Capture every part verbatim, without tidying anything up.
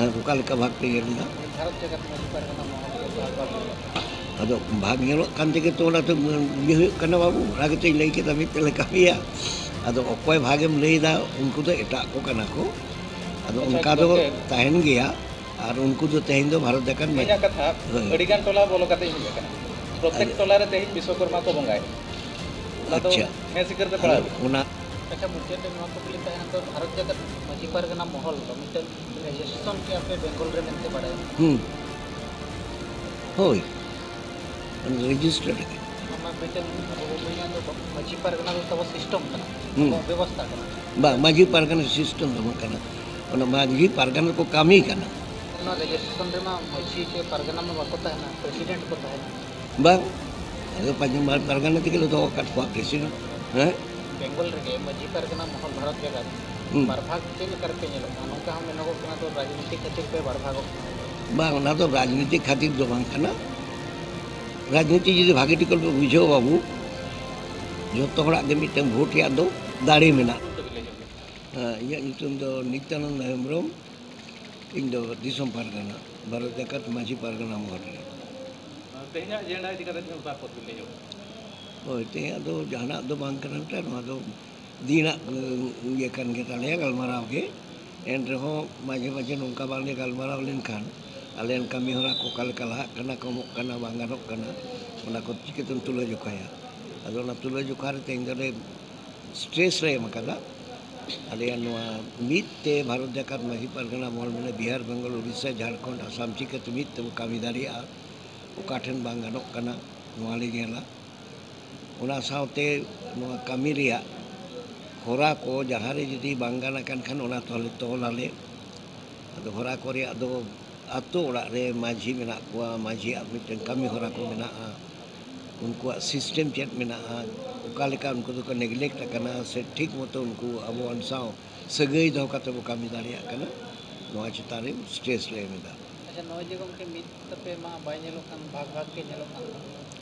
ᱟᱨ ᱚᱠᱟ ᱞᱮᱠᱟ ᱵᱷᱟᱜᱽ ᱯᱮ ᱧᱮᱞ ᱮᱫᱟ? ᱵᱷᱟᱨᱚᱛ ᱡᱟᱠᱟᱛ ᱢᱟᱹᱡᱷᱤ ᱯᱟᱨᱜᱟᱱᱟ ᱢᱚᱦᱚᱞ ᱫᱚ ᱵᱷᱟᱜᱽ ᱵᱷᱟᱜᱽ ᱦᱩᱭᱩᱜᱼᱟ᱾ ᱟᱫᱚ ᱵᱷᱟᱜᱽ ᱧᱮᱞᱚᱜ ᱠᱟᱱ ᱛᱮᱜᱮ ᱛᱚ ᱚᱱᱟ ᱫᱚ ᱤᱭᱟᱹ ᱦᱩᱭᱩᱜ ᱠᱟᱱᱟ ᱵᱟᱹᱵᱩ, ᱚᱱᱟ ᱜᱮᱛᱚᱧ ᱞᱟᱹᱭ ᱠᱮᱫᱟ ᱢᱤᱫ ᱛᱮᱞᱮ ᱠᱟᱹᱢᱤᱭᱟ᱾ ᱟᱫᱚ ᱚᱠᱚᱭ ᱵᱷᱟᱜᱽ ᱮᱢ ᱞᱟᱹᱭ ᱮᱫᱟ, ᱩᱱᱠᱩ ᱫᱚ ᱮᱴᱟᱜ ᱠᱚ ᱠᱟᱱᱟ ᱠᱚ᱾ ᱟᱫᱚ ᱟᱪᱪᱷᱟ, ᱚᱱᱠᱟ ᱫᱚ ᱜᱚᱢᱠᱮ᱾ ᱛᱟᱦᱮᱱ ᱜᱮᱭᱟ᱾ ᱟᱨ ᱩᱱᱠᱩ ᱫᱚ ᱛᱮᱦᱮᱧ ᱫᱚ ᱵᱷᱟᱨᱚᱛ ᱡᱟᱠᱟᱛ ᱢᱟᱹᱡᱷᱤ ᱤᱧᱟᱹᱜ ᱠᱟᱛᱷᱟ, ᱦᱳᱭ᱾ ᱟᱹᱰᱤᱜᱟᱱ ᱴᱚᱞᱟ ᱵᱚᱞᱚ ᱠᱟᱛᱮ ᱤᱧ ᱦᱮᱡ ᱟᱠᱟᱱᱟ᱾ ᱯᱨᱚᱛᱮᱠ ᱟᱫᱚ ᱴᱚᱞᱟ ᱨᱮ ᱛᱮᱦᱮᱧ ᱵᱤᱥᱥᱚᱠᱚᱨᱢᱟ ᱠᱚ ᱵᱚᱸᱜᱟᱭᱟ᱾ ᱚᱱᱟ ᱫᱚ ᱟᱪᱪᱷᱟ᱾ ᱦᱮᱸ ᱥᱤᱠᱟᱹᱨ ᱛᱮ ᱯᱟᱲᱟᱣ ᱟᱫᱚ ᱦᱩᱭᱩᱜᱼᱟ᱾ ᱚᱱᱟ ᱟᱪᱪᱷᱟ, ᱢᱩᱪᱟᱹᱫ ᱨᱮ ᱱᱚᱣᱟ ᱠᱩᱠᱞᱤ ᱛᱟᱦᱮᱱᱟ, ᱛᱚ ᱵᱷᱟᱨᱚᱛ ᱡᱟᱠᱟᱛ ᱢᱟᱹᱡᱷᱤ ᱯᱟᱨᱜᱟᱱᱟ ᱢᱚᱦᱚᱞ ᱫᱚ ᱢᱤᱫᱴᱮᱱ ᱨᱮᱡᱤᱥᱴᱨᱮᱥᱚᱱ ᱠᱮᱜᱼᱟ ᱯᱮ ᱵᱮᱝᱜᱚᱞ ᱨᱮ ᱢᱮᱱᱛᱮ ᱵᱟᱲᱟᱭ ᱦᱩᱸ᱾ ᱦᱳᱭ᱾ ᱚᱱᱟ ᱨᱮᱡᱤᱥᱴᱟᱨ ᱜᱮ᱾ ᱚᱱᱟ ᱢᱟ ᱢᱤᱫᱴᱮᱱ ᱟᱵᱚ ᱵᱚᱱ ᱢᱮᱱᱟ ᱫᱚ ᱢᱟᱹᱡᱷᱤ ᱯᱟᱨᱜᱟᱱᱟ ᱫᱚ ᱛᱟᱵᱚ ᱥᱤᱥᱴᱮᱢ ᱠᱟᱱᱟ, ᱦᱩᱸ᱾ ᱟᱵᱚᱣᱟᱜ ᱵᱮᱵᱚᱥᱛᱷᱟ ᱠᱟᱱᱟ᱾ ᱵᱟᱝ, ᱢᱟᱹᱡᱷᱤ ᱯᱟᱨᱜᱟᱱᱟ ᱥᱤᱥᱴᱮᱢ ᱫᱚ ᱵᱟᱝ ᱠᱟᱱᱟ᱾ ᱚᱱᱟ ᱢᱟᱹᱡᱷᱤ ᱯᱟᱨᱜᱟᱱᱟ ᱠᱚ ᱠᱟᱹᱢᱤ ᱠᱟᱱᱟ᱾ ᱱᱚᱣᱟ ᱨᱮᱡᱤᱥᱴᱨᱮᱥᱚᱱ ᱨᱮᱢᱟ ᱢᱟᱹᱡᱷᱤ ᱪᱮ ᱯᱟᱨᱜᱟᱱᱟ ᱢᱟ ᱵᱟᱠᱚ ᱛᱟᱦᱮᱱᱟ, ᱯᱨᱮᱥᱤᱰᱮᱱᱴ ᱠᱚ ᱛᱟᱦᱮᱱᱟ᱾ ᱵᱟᱝ, ᱟᱫᱚ ᱯᱟᱸᱪ ᱯᱟᱨᱜᱟᱱᱟ ᱛᱮᱜᱮ ᱞᱮ ᱫᱚᱦᱚ ᱟᱠᱟᱫ ᱠᱚᱣᱟ ᱯᱨᱮᱥᱤᱰᱮᱱᱴ᱾ ᱦᱮᱸ? ᱵᱮᱝᱜᱚᱞ ᱨᱮᱜᱮ ᱢᱟᱹᱡᱷᱤ ᱯᱟᱨᱜᱟᱱᱟ ᱢᱚᱦᱚᱞ ᱵᱷᱟᱨᱚᱛ ᱡᱟᱠᱟᱛ ᱦᱩᱸ᱾ ᱵᱟᱨ ᱵᱷᱟᱜᱽ ᱪᱮᱫ ᱞᱮᱠᱟ ᱨᱮᱯᱮ ᱧᱮᱞᱚᱜ ᱠᱟᱱᱟ? ᱱᱚᱝᱠᱟ ᱦᱚᱸ ᱢᱮᱱᱚᱜᱚᱜ ᱠᱟᱱᱟ ᱫᱚ ᱨᱟᱡᱽᱱᱤᱛᱤ ᱠᱷᱟᱹᱛᱤᱨ ᱯᱮ ᱵᱟᱨ ᱵᱷᱟᱜᱚᱜ ᱠᱟᱱᱟ᱾ ᱵᱟᱝ, ᱚᱱᱟ ᱫᱚ ᱨᱟᱡᱽᱱᱤᱛᱤ ᱠᱷᱟᱹᱛᱤᱨ ᱫᱚ ᱵᱟᱝ ᱠᱟᱱᱟ᱾ ᱨᱟᱡᱽᱱᱤᱛᱤ ᱡᱩᱫᱤ ᱵᱷᱟᱜᱮ ᱴᱷᱤᱠ ᱯᱮ ᱵᱩᱡᱷᱟᱹᱣᱟ ᱵᱟᱹᱵᱩ, ᱡᱚᱛᱚ ᱦᱚᱲᱟᱜ ᱜᱮ ᱢᱤᱫᱴᱟᱝ ᱵᱷᱳᱴ ᱨᱮᱭᱟᱜ ᱫᱚ ᱫᱟᱲᱮ ᱢᱮᱱᱟᱜᱼᱟ᱾ ᱦᱮᱸ, ᱤᱧᱟᱹᱜ ᱧᱩᱛᱩᱢ ᱫᱚ ᱱᱤᱛᱭᱟᱱᱚᱱᱫ ᱦᱮᱢᱵᱨᱚᱢ᱾ ᱤᱧ ᱫᱚ ᱫᱤᱥᱚᱢ ᱯᱟᱨᱜᱟᱱᱟ, ᱵᱷᱟᱨᱚᱛ ᱡᱟᱠᱟᱛ ᱢᱟᱹᱡᱷᱤ ᱯᱟᱨᱜᱟᱱᱟ ᱢᱚᱦᱚᱞ ᱨᱮ᱾ ᱛᱮᱦᱮᱧᱟᱜ ᱮᱡᱮᱱᱰᱟ ᱤᱫᱤ ᱠᱟᱛᱮ ᱚᱠᱟ ᱯᱚᱫ ᱵᱤᱱ ᱞᱟᱹᱭ ᱧᱚᱜ? ᱦᱳᱭ, ᱛᱮᱦᱮᱧᱟᱜ ᱫᱚ ᱡᱟᱦᱟᱱᱟᱜ ᱫᱚ ᱵᱟᱝ ᱠᱟᱱᱟ, ᱱᱚᱣᱟ ᱫᱚ ᱫᱤᱱᱟᱜ, ᱩᱸ, ᱤᱭᱟᱹ ᱠᱟᱱ ᱜᱮ ᱛᱟᱞᱮᱭᱟ, ᱜᱟᱞᱢᱟᱨᱟᱣ ᱜᱮ᱾ ᱮᱱ ᱨᱮᱦᱚᱸ ᱢᱟᱡᱷᱮ ᱢᱟᱡᱷᱮ ᱱᱚᱝᱠᱟ ᱵᱟᱝᱞᱮ ᱜᱟᱞᱢᱟᱨᱟᱣ ᱞᱮᱱᱠᱷᱟᱱ ᱟᱞᱮᱭᱟᱜ ᱠᱟᱹᱢᱤ ᱦᱚᱨᱟ ᱠᱚ ᱚᱠᱟ ᱞᱮᱠᱟ ᱞᱟᱦᱟᱜ ᱠᱟᱱᱟ, ᱠᱚᱢᱚᱜ ᱠᱟᱱᱟ, ᱵᱟᱝ ᱜᱟᱱᱚᱜ ᱠᱟᱱᱟ, ᱚᱱᱟ ᱠᱚ ᱪᱤᱠᱟᱹᱛᱮᱢ ᱛᱩᱞᱟᱹ ᱡᱚᱠᱷᱟᱭᱟ? ᱟᱫᱚ ᱚᱱᱟ ᱛᱩᱞᱟᱹ ᱡᱚᱠᱷᱟ ᱨᱮ ᱛᱮᱦᱮᱧ ᱫᱚᱞᱮ ᱥᱴᱨᱮᱥ ᱞᱮ ᱮᱢ ᱟᱠᱟᱫᱟ᱾ ᱟᱞᱮᱭᱟᱜ ᱱᱚᱣᱟ ᱢᱤᱫ ᱛᱮ ᱵᱷᱟᱨᱚᱛ ᱡᱟᱠᱟᱛ ᱢᱟᱹᱡᱷᱤ ᱯᱟᱨᱜᱟᱱᱟ ᱢᱚᱦᱚᱞ ᱢᱮᱱᱟᱜᱼᱟ, ᱵᱤᱦᱟᱨ, ᱵᱮᱝᱜᱚᱞ, ᱩᱲᱤᱥᱥᱟ, ᱡᱷᱟᱲᱠᱷᱚᱸᱰ, ᱟᱥᱟᱢ, ᱪᱤᱠᱟᱹᱛᱮ ᱢᱤᱫ ᱛᱮᱵᱚ ᱠᱟᱹᱢᱤ ᱫᱟᱲᱮᱭᱟᱜᱼᱟ, ᱚᱠᱟ ᱴᱷᱮᱱ ᱵᱟᱝ ᱜᱟᱱᱚᱜ ᱠᱟᱱᱟ, ᱱᱚᱣᱟ ᱞᱮ ᱧᱮᱞᱟ᱾ ᱚᱱᱟ ᱥᱟᱶᱛᱮ ᱱᱚᱣᱟ ᱠᱟᱹᱢᱤ ᱨᱮᱭᱟᱜ ᱦᱚᱨᱟ ᱠᱚ ᱡᱟᱦᱟᱸ ᱨᱮ ᱡᱩᱫᱤ ᱵᱟᱝ ᱜᱟᱱ ᱟᱠᱟᱱ ᱠᱷᱟᱱ, ᱚᱱᱟ ᱛᱚᱞᱮ ᱛᱚᱞ ᱟᱞᱮ᱾ ᱟᱫᱚ ᱦᱚᱨᱟ ᱠᱚ ᱨᱮᱭᱟᱜ ᱫᱚ ᱟᱛᱳ ᱚᱲᱟᱜ ᱨᱮ ᱢᱟᱹᱡᱷᱤ ᱢᱮᱱᱟᱜ ᱠᱚᱣᱟ, ᱢᱟᱹᱡᱷᱤᱭᱟᱜ ᱢᱤᱫᱴᱮᱱ ᱠᱟᱹᱢᱤ ᱦᱚᱨᱟ ᱠᱚ ᱢᱮᱱᱟᱜᱼᱟ, ᱩᱱᱠᱩᱣᱟᱜ ᱥᱤᱥᱴᱮᱢ ᱪᱮᱫ ᱢᱮᱱᱟᱜᱼᱟ, ᱚᱠᱟ ᱞᱮᱠᱟ ᱩᱱᱠᱩ ᱫᱚᱠᱚ ᱱᱮᱜᱽᱞᱮᱠᱴ ᱟᱠᱟᱱᱟ ᱥᱮ ᱴᱷᱤᱠ ᱢᱚᱛᱚ ᱩᱱᱠᱩ ᱟᱵᱚᱣᱟᱱ ᱥᱟᱶ ᱥᱟᱹᱜᱟᱹᱭ ᱫᱚᱦᱚ ᱠᱟᱛᱮ ᱵᱚ ᱠᱟᱹᱢᱤ ᱫᱟᱲᱮᱭᱟᱜ ᱠᱟᱱᱟ, ᱱᱚᱣᱟ ᱪᱮᱛᱟᱱ ᱨᱮ ᱥᱴᱨᱮᱥ ᱞᱮ ᱮᱢ ᱮᱫᱟ᱾ ᱟᱪᱪᱷᱟ, ᱱᱚᱜᱼᱚᱭ ᱡᱮ ᱜᱚᱢᱠᱮ ᱢᱤᱫ ᱛᱟᱯᱮ ᱢᱟ ᱵᱟᱭ ᱧᱮᱞᱚᱜ ᱠᱟᱱ, ᱵᱷᱟᱜᱽ ᱵᱷᱟᱜᱽ ᱜᱮ ᱧᱮᱞᱚᱜ ᱠᱟᱱ ᱫᱚ᱾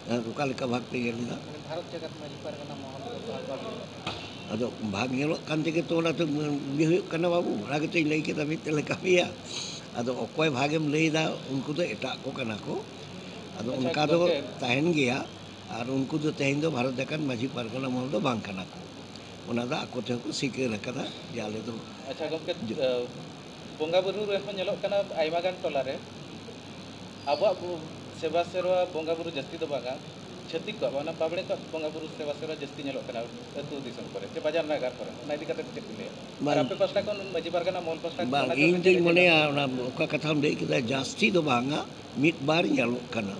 ᱦᱮᱸ, ᱚᱠᱟ ᱞᱮᱠᱟ ᱵᱷᱟᱜᱽ ᱯᱮ ᱧᱮᱞ ᱮᱫᱟ? ᱢᱟᱱᱮ ᱵᱷᱟᱨᱚᱛ ᱡᱟᱠᱟᱛ ᱢᱟᱹᱡᱷᱤ ᱯᱟᱨᱜᱟᱱᱟ ᱢᱚᱦᱚᱞ ᱫᱚ ᱵᱷᱟᱜᱽ ᱵᱷᱟᱜᱽ ᱧᱮᱞᱚᱜ ᱠᱟᱱᱟ᱾ ᱟᱫᱚ ᱵᱷᱟᱜᱽ ᱧᱮᱞᱚᱜ ᱠᱟᱱ ᱛᱮᱜᱮ ᱛᱚ ᱚᱱᱟ ᱫᱚ ᱤᱭᱟᱹ ᱦᱩᱭᱩᱜ ᱠᱟᱱᱟ ᱵᱟᱹᱵᱩ, ᱚᱱᱟ ᱜᱮᱛᱚᱧ ᱞᱟᱹᱭ ᱠᱮᱫᱟ, ᱢᱤᱫ ᱛᱮᱞᱮ ᱠᱟᱹᱢᱤᱭᱟ᱾ ᱟᱫᱚ ᱚᱠᱚᱭ ᱵᱷᱟᱜᱮᱢ ᱞᱟᱹᱭᱫᱟ, ᱩᱱᱠᱩ ᱫᱚ ᱮᱴᱟᱜ ᱠᱚ ᱠᱟᱱᱟ ᱠᱚ᱾ ᱟᱫᱚ ᱟᱪᱪᱷᱟ, ᱚᱱᱠᱟ ᱫᱚ ᱜᱚᱢᱠᱮ᱾ ᱛᱟᱦᱮᱱ ᱜᱮᱭᱟ᱾ ᱟᱨ ᱩᱱᱠᱩ ᱫᱚ ᱛᱮᱦᱮᱧ ᱫᱚ ᱵᱷᱟᱨᱚᱛ ᱡᱟᱠᱟᱛ ᱢᱟᱹᱡᱷᱤ ᱯᱟᱨᱜᱟᱱᱟ ᱢᱚᱦᱚᱞ ᱫᱚ ᱵᱟᱝ ᱠᱟᱱᱟ ᱠᱚ᱾ ᱚᱱᱟ ᱫᱚ ᱟᱠᱚ ᱛᱮᱦᱚᱸ ᱠᱚ ᱥᱤᱠᱟᱹᱨ ᱟᱠᱟᱫᱟ ᱡᱮ ᱟᱞᱮ ᱫᱚ ᱟᱪᱪᱷᱟ ᱜᱚᱢᱠᱮ, ᱡᱚ- ᱟᱹ, ᱵᱚᱸᱜᱟ ᱵᱩᱨᱩ ᱨᱮᱦᱚᱸ ᱧᱮᱞᱚᱜ ᱠᱟᱱᱟ ᱟᱭᱢᱟ ᱜᱟᱱ ᱴᱚᱞᱟ ᱨᱮ ᱟᱵᱚᱣᱟᱜ ᱵᱚ-, ᱥᱮᱵᱟ ᱥᱮᱨᱣᱟ ᱵᱚᱸᱜᱟ ᱵᱩᱨᱩ ᱡᱟᱹᱥᱛᱤ ᱫᱚ ᱵᱟᱝᱟ, ᱪᱷᱟᱹᱛᱤᱠ ᱠᱚᱣᱟᱜ, ᱢᱟᱱᱮ ᱵᱟᱵᱽᱲᱮ ᱠᱚᱣᱟᱜ ᱵᱚᱸᱜᱟ ᱵᱩᱨᱩ ᱥᱮᱵᱟ ᱥᱮᱨᱣᱟ ᱡᱟᱹᱥᱛᱤ ᱧᱮᱞᱚᱜ ᱠᱟᱱᱟ ᱟᱹᱛᱩ ᱫᱤᱥᱚᱢ ᱠᱚᱨᱮ ᱥᱮ ᱵᱟᱡᱟᱨ ᱱᱟᱜᱟᱨ ᱠᱚᱨᱮ᱾ ᱚᱱᱟ ᱤᱫᱤ ᱠᱟᱛᱮ ᱪᱮᱫ ᱵᱤᱱ ᱞᱟᱹᱭᱟ? ᱟᱨ ᱵᱟᱝ, ᱟᱯᱮ ᱯᱟᱥᱴᱟ ᱠᱷᱚᱱ ᱢᱟᱹᱡᱷᱤ ᱯᱟᱨᱜᱟᱱᱟ ᱢᱚᱦᱚᱞ ᱯᱟᱥᱴᱟ ᱠᱷᱚᱱ ᱵᱟᱝ, ᱚᱱᱟ ᱪᱮᱫ ᱤᱧ ᱵᱮᱱ ᱫᱩᱧ ᱪᱤᱠᱟᱹᱭᱟ? ᱢᱚᱱᱮᱭᱟ ᱚᱱᱟ ᱚᱠᱟ ᱠᱟᱛᱷᱟᱢ ᱞᱟᱹᱭ ᱠᱮᱫᱟ, ᱡᱟᱹᱥᱛᱤ ᱫᱚ ᱵᱟᱝᱟ, ᱢᱤᱫ ᱵᱟᱨ ᱧᱮᱞᱚᱜ ᱠᱟᱱᱟ᱾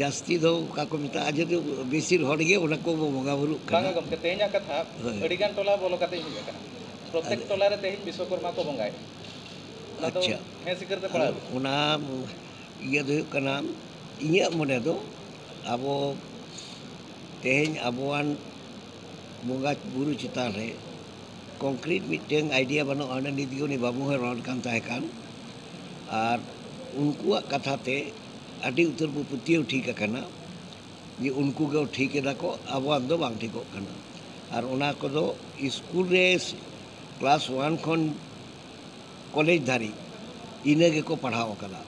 ᱡᱟᱹᱥᱛᱤ ᱫᱚ ᱚᱠᱟ ᱠᱚ ᱢᱮᱛᱟᱜᱼᱟ, ᱡᱩᱫᱤ ᱵᱮᱥᱤᱨ ᱦᱚᱲ ᱜᱮ ᱚᱱᱟ ᱠᱚ ᱵᱚᱸᱜᱟ ᱵᱩᱨᱩᱜ ᱠᱟᱱᱟ᱾ ᱵᱟᱝᱟ ᱜᱚᱢᱠᱮ, ᱛᱮᱦᱮᱧᱟᱜ ᱠᱟᱛᱷᱟ, ᱦᱳᱭ᱾ ᱟᱹᱰᱤᱜᱟᱱ ᱴᱚᱞᱟ ᱵᱚᱞᱚ ᱠᱟᱛᱮ ᱤᱧ ᱦᱮᱡ ᱟᱠᱟᱱᱟ᱾ ᱯᱨᱚᱛᱮᱠ ᱟᱫᱚ ᱴᱚᱞᱟ ᱨᱮ ᱛᱮᱦᱮᱧ ᱵᱤᱥᱥᱚᱠᱚᱨᱢᱟ ᱠᱚ ᱵᱚᱸᱜᱟᱭᱮᱫ᱾ ᱚᱱᱟ ᱫᱚ ᱟᱪᱪᱷᱟ᱾ ᱦᱮᱸ ᱥᱤᱠᱟᱹᱨ ᱛᱮ ᱯᱟᱲᱟᱣ᱾ ᱟᱫᱚ ᱚᱱᱟ ᱤᱭᱟᱹ ᱫᱚ ᱦᱩᱭᱩᱜ ᱠᱟᱱᱟ, ᱤᱧᱟᱹᱜ ᱢᱚᱱᱮ ᱫᱚ ᱟᱵᱚ ᱛᱮᱦᱮᱧ ᱟᱵᱚᱣᱟᱱ ᱵᱚᱸᱜᱟ ᱵᱩᱨᱩ ᱪᱮᱛᱟᱱ ᱨᱮ concrete ᱢᱤᱫᱴᱟᱝ idea ᱵᱟᱹᱱᱩᱜᱼᱟ᱾ ᱚᱸᱰᱮ ᱱᱤᱛ ᱜᱮ ᱩᱱᱤ ᱵᱟᱹᱵᱩ ᱦᱚᱸᱭ ᱨᱚᱲ ᱠᱟᱱ ᱛᱟᱦᱮᱸ ᱠᱟᱱ, ᱟᱨ ᱩᱱᱠᱩᱣᱟᱜ ᱠᱟᱛᱷᱟ ᱛᱮ ᱟᱹᱰᱤ ᱩᱛᱟᱹᱨ ᱵᱚ ᱯᱟᱹᱛᱭᱟᱹᱣ ᱴᱷᱤᱠ ᱟᱠᱟᱱᱟ ᱡᱮ ᱩᱱᱠᱩ ᱜᱮ ᱴᱷᱤᱠ ᱮᱫᱟ ᱠᱚ, ᱟᱵᱚᱣᱟᱜ ᱫᱚ ᱵᱟᱝ ᱴᱷᱤᱠᱚᱜ ᱠᱟᱱᱟ᱾ ᱟᱨ ᱚᱱᱟ ᱠᱚᱫᱚ ᱥᱠᱩᱞ ᱨᱮ class one ᱠᱷᱚᱱ ᱠᱚᱞᱮᱡᱽ ᱫᱷᱟᱹᱨᱤᱡ ᱤᱱᱟᱹ ᱜᱮᱠᱚ ᱯᱟᱲᱦᱟᱣ ᱟᱠᱟᱫᱟ᱾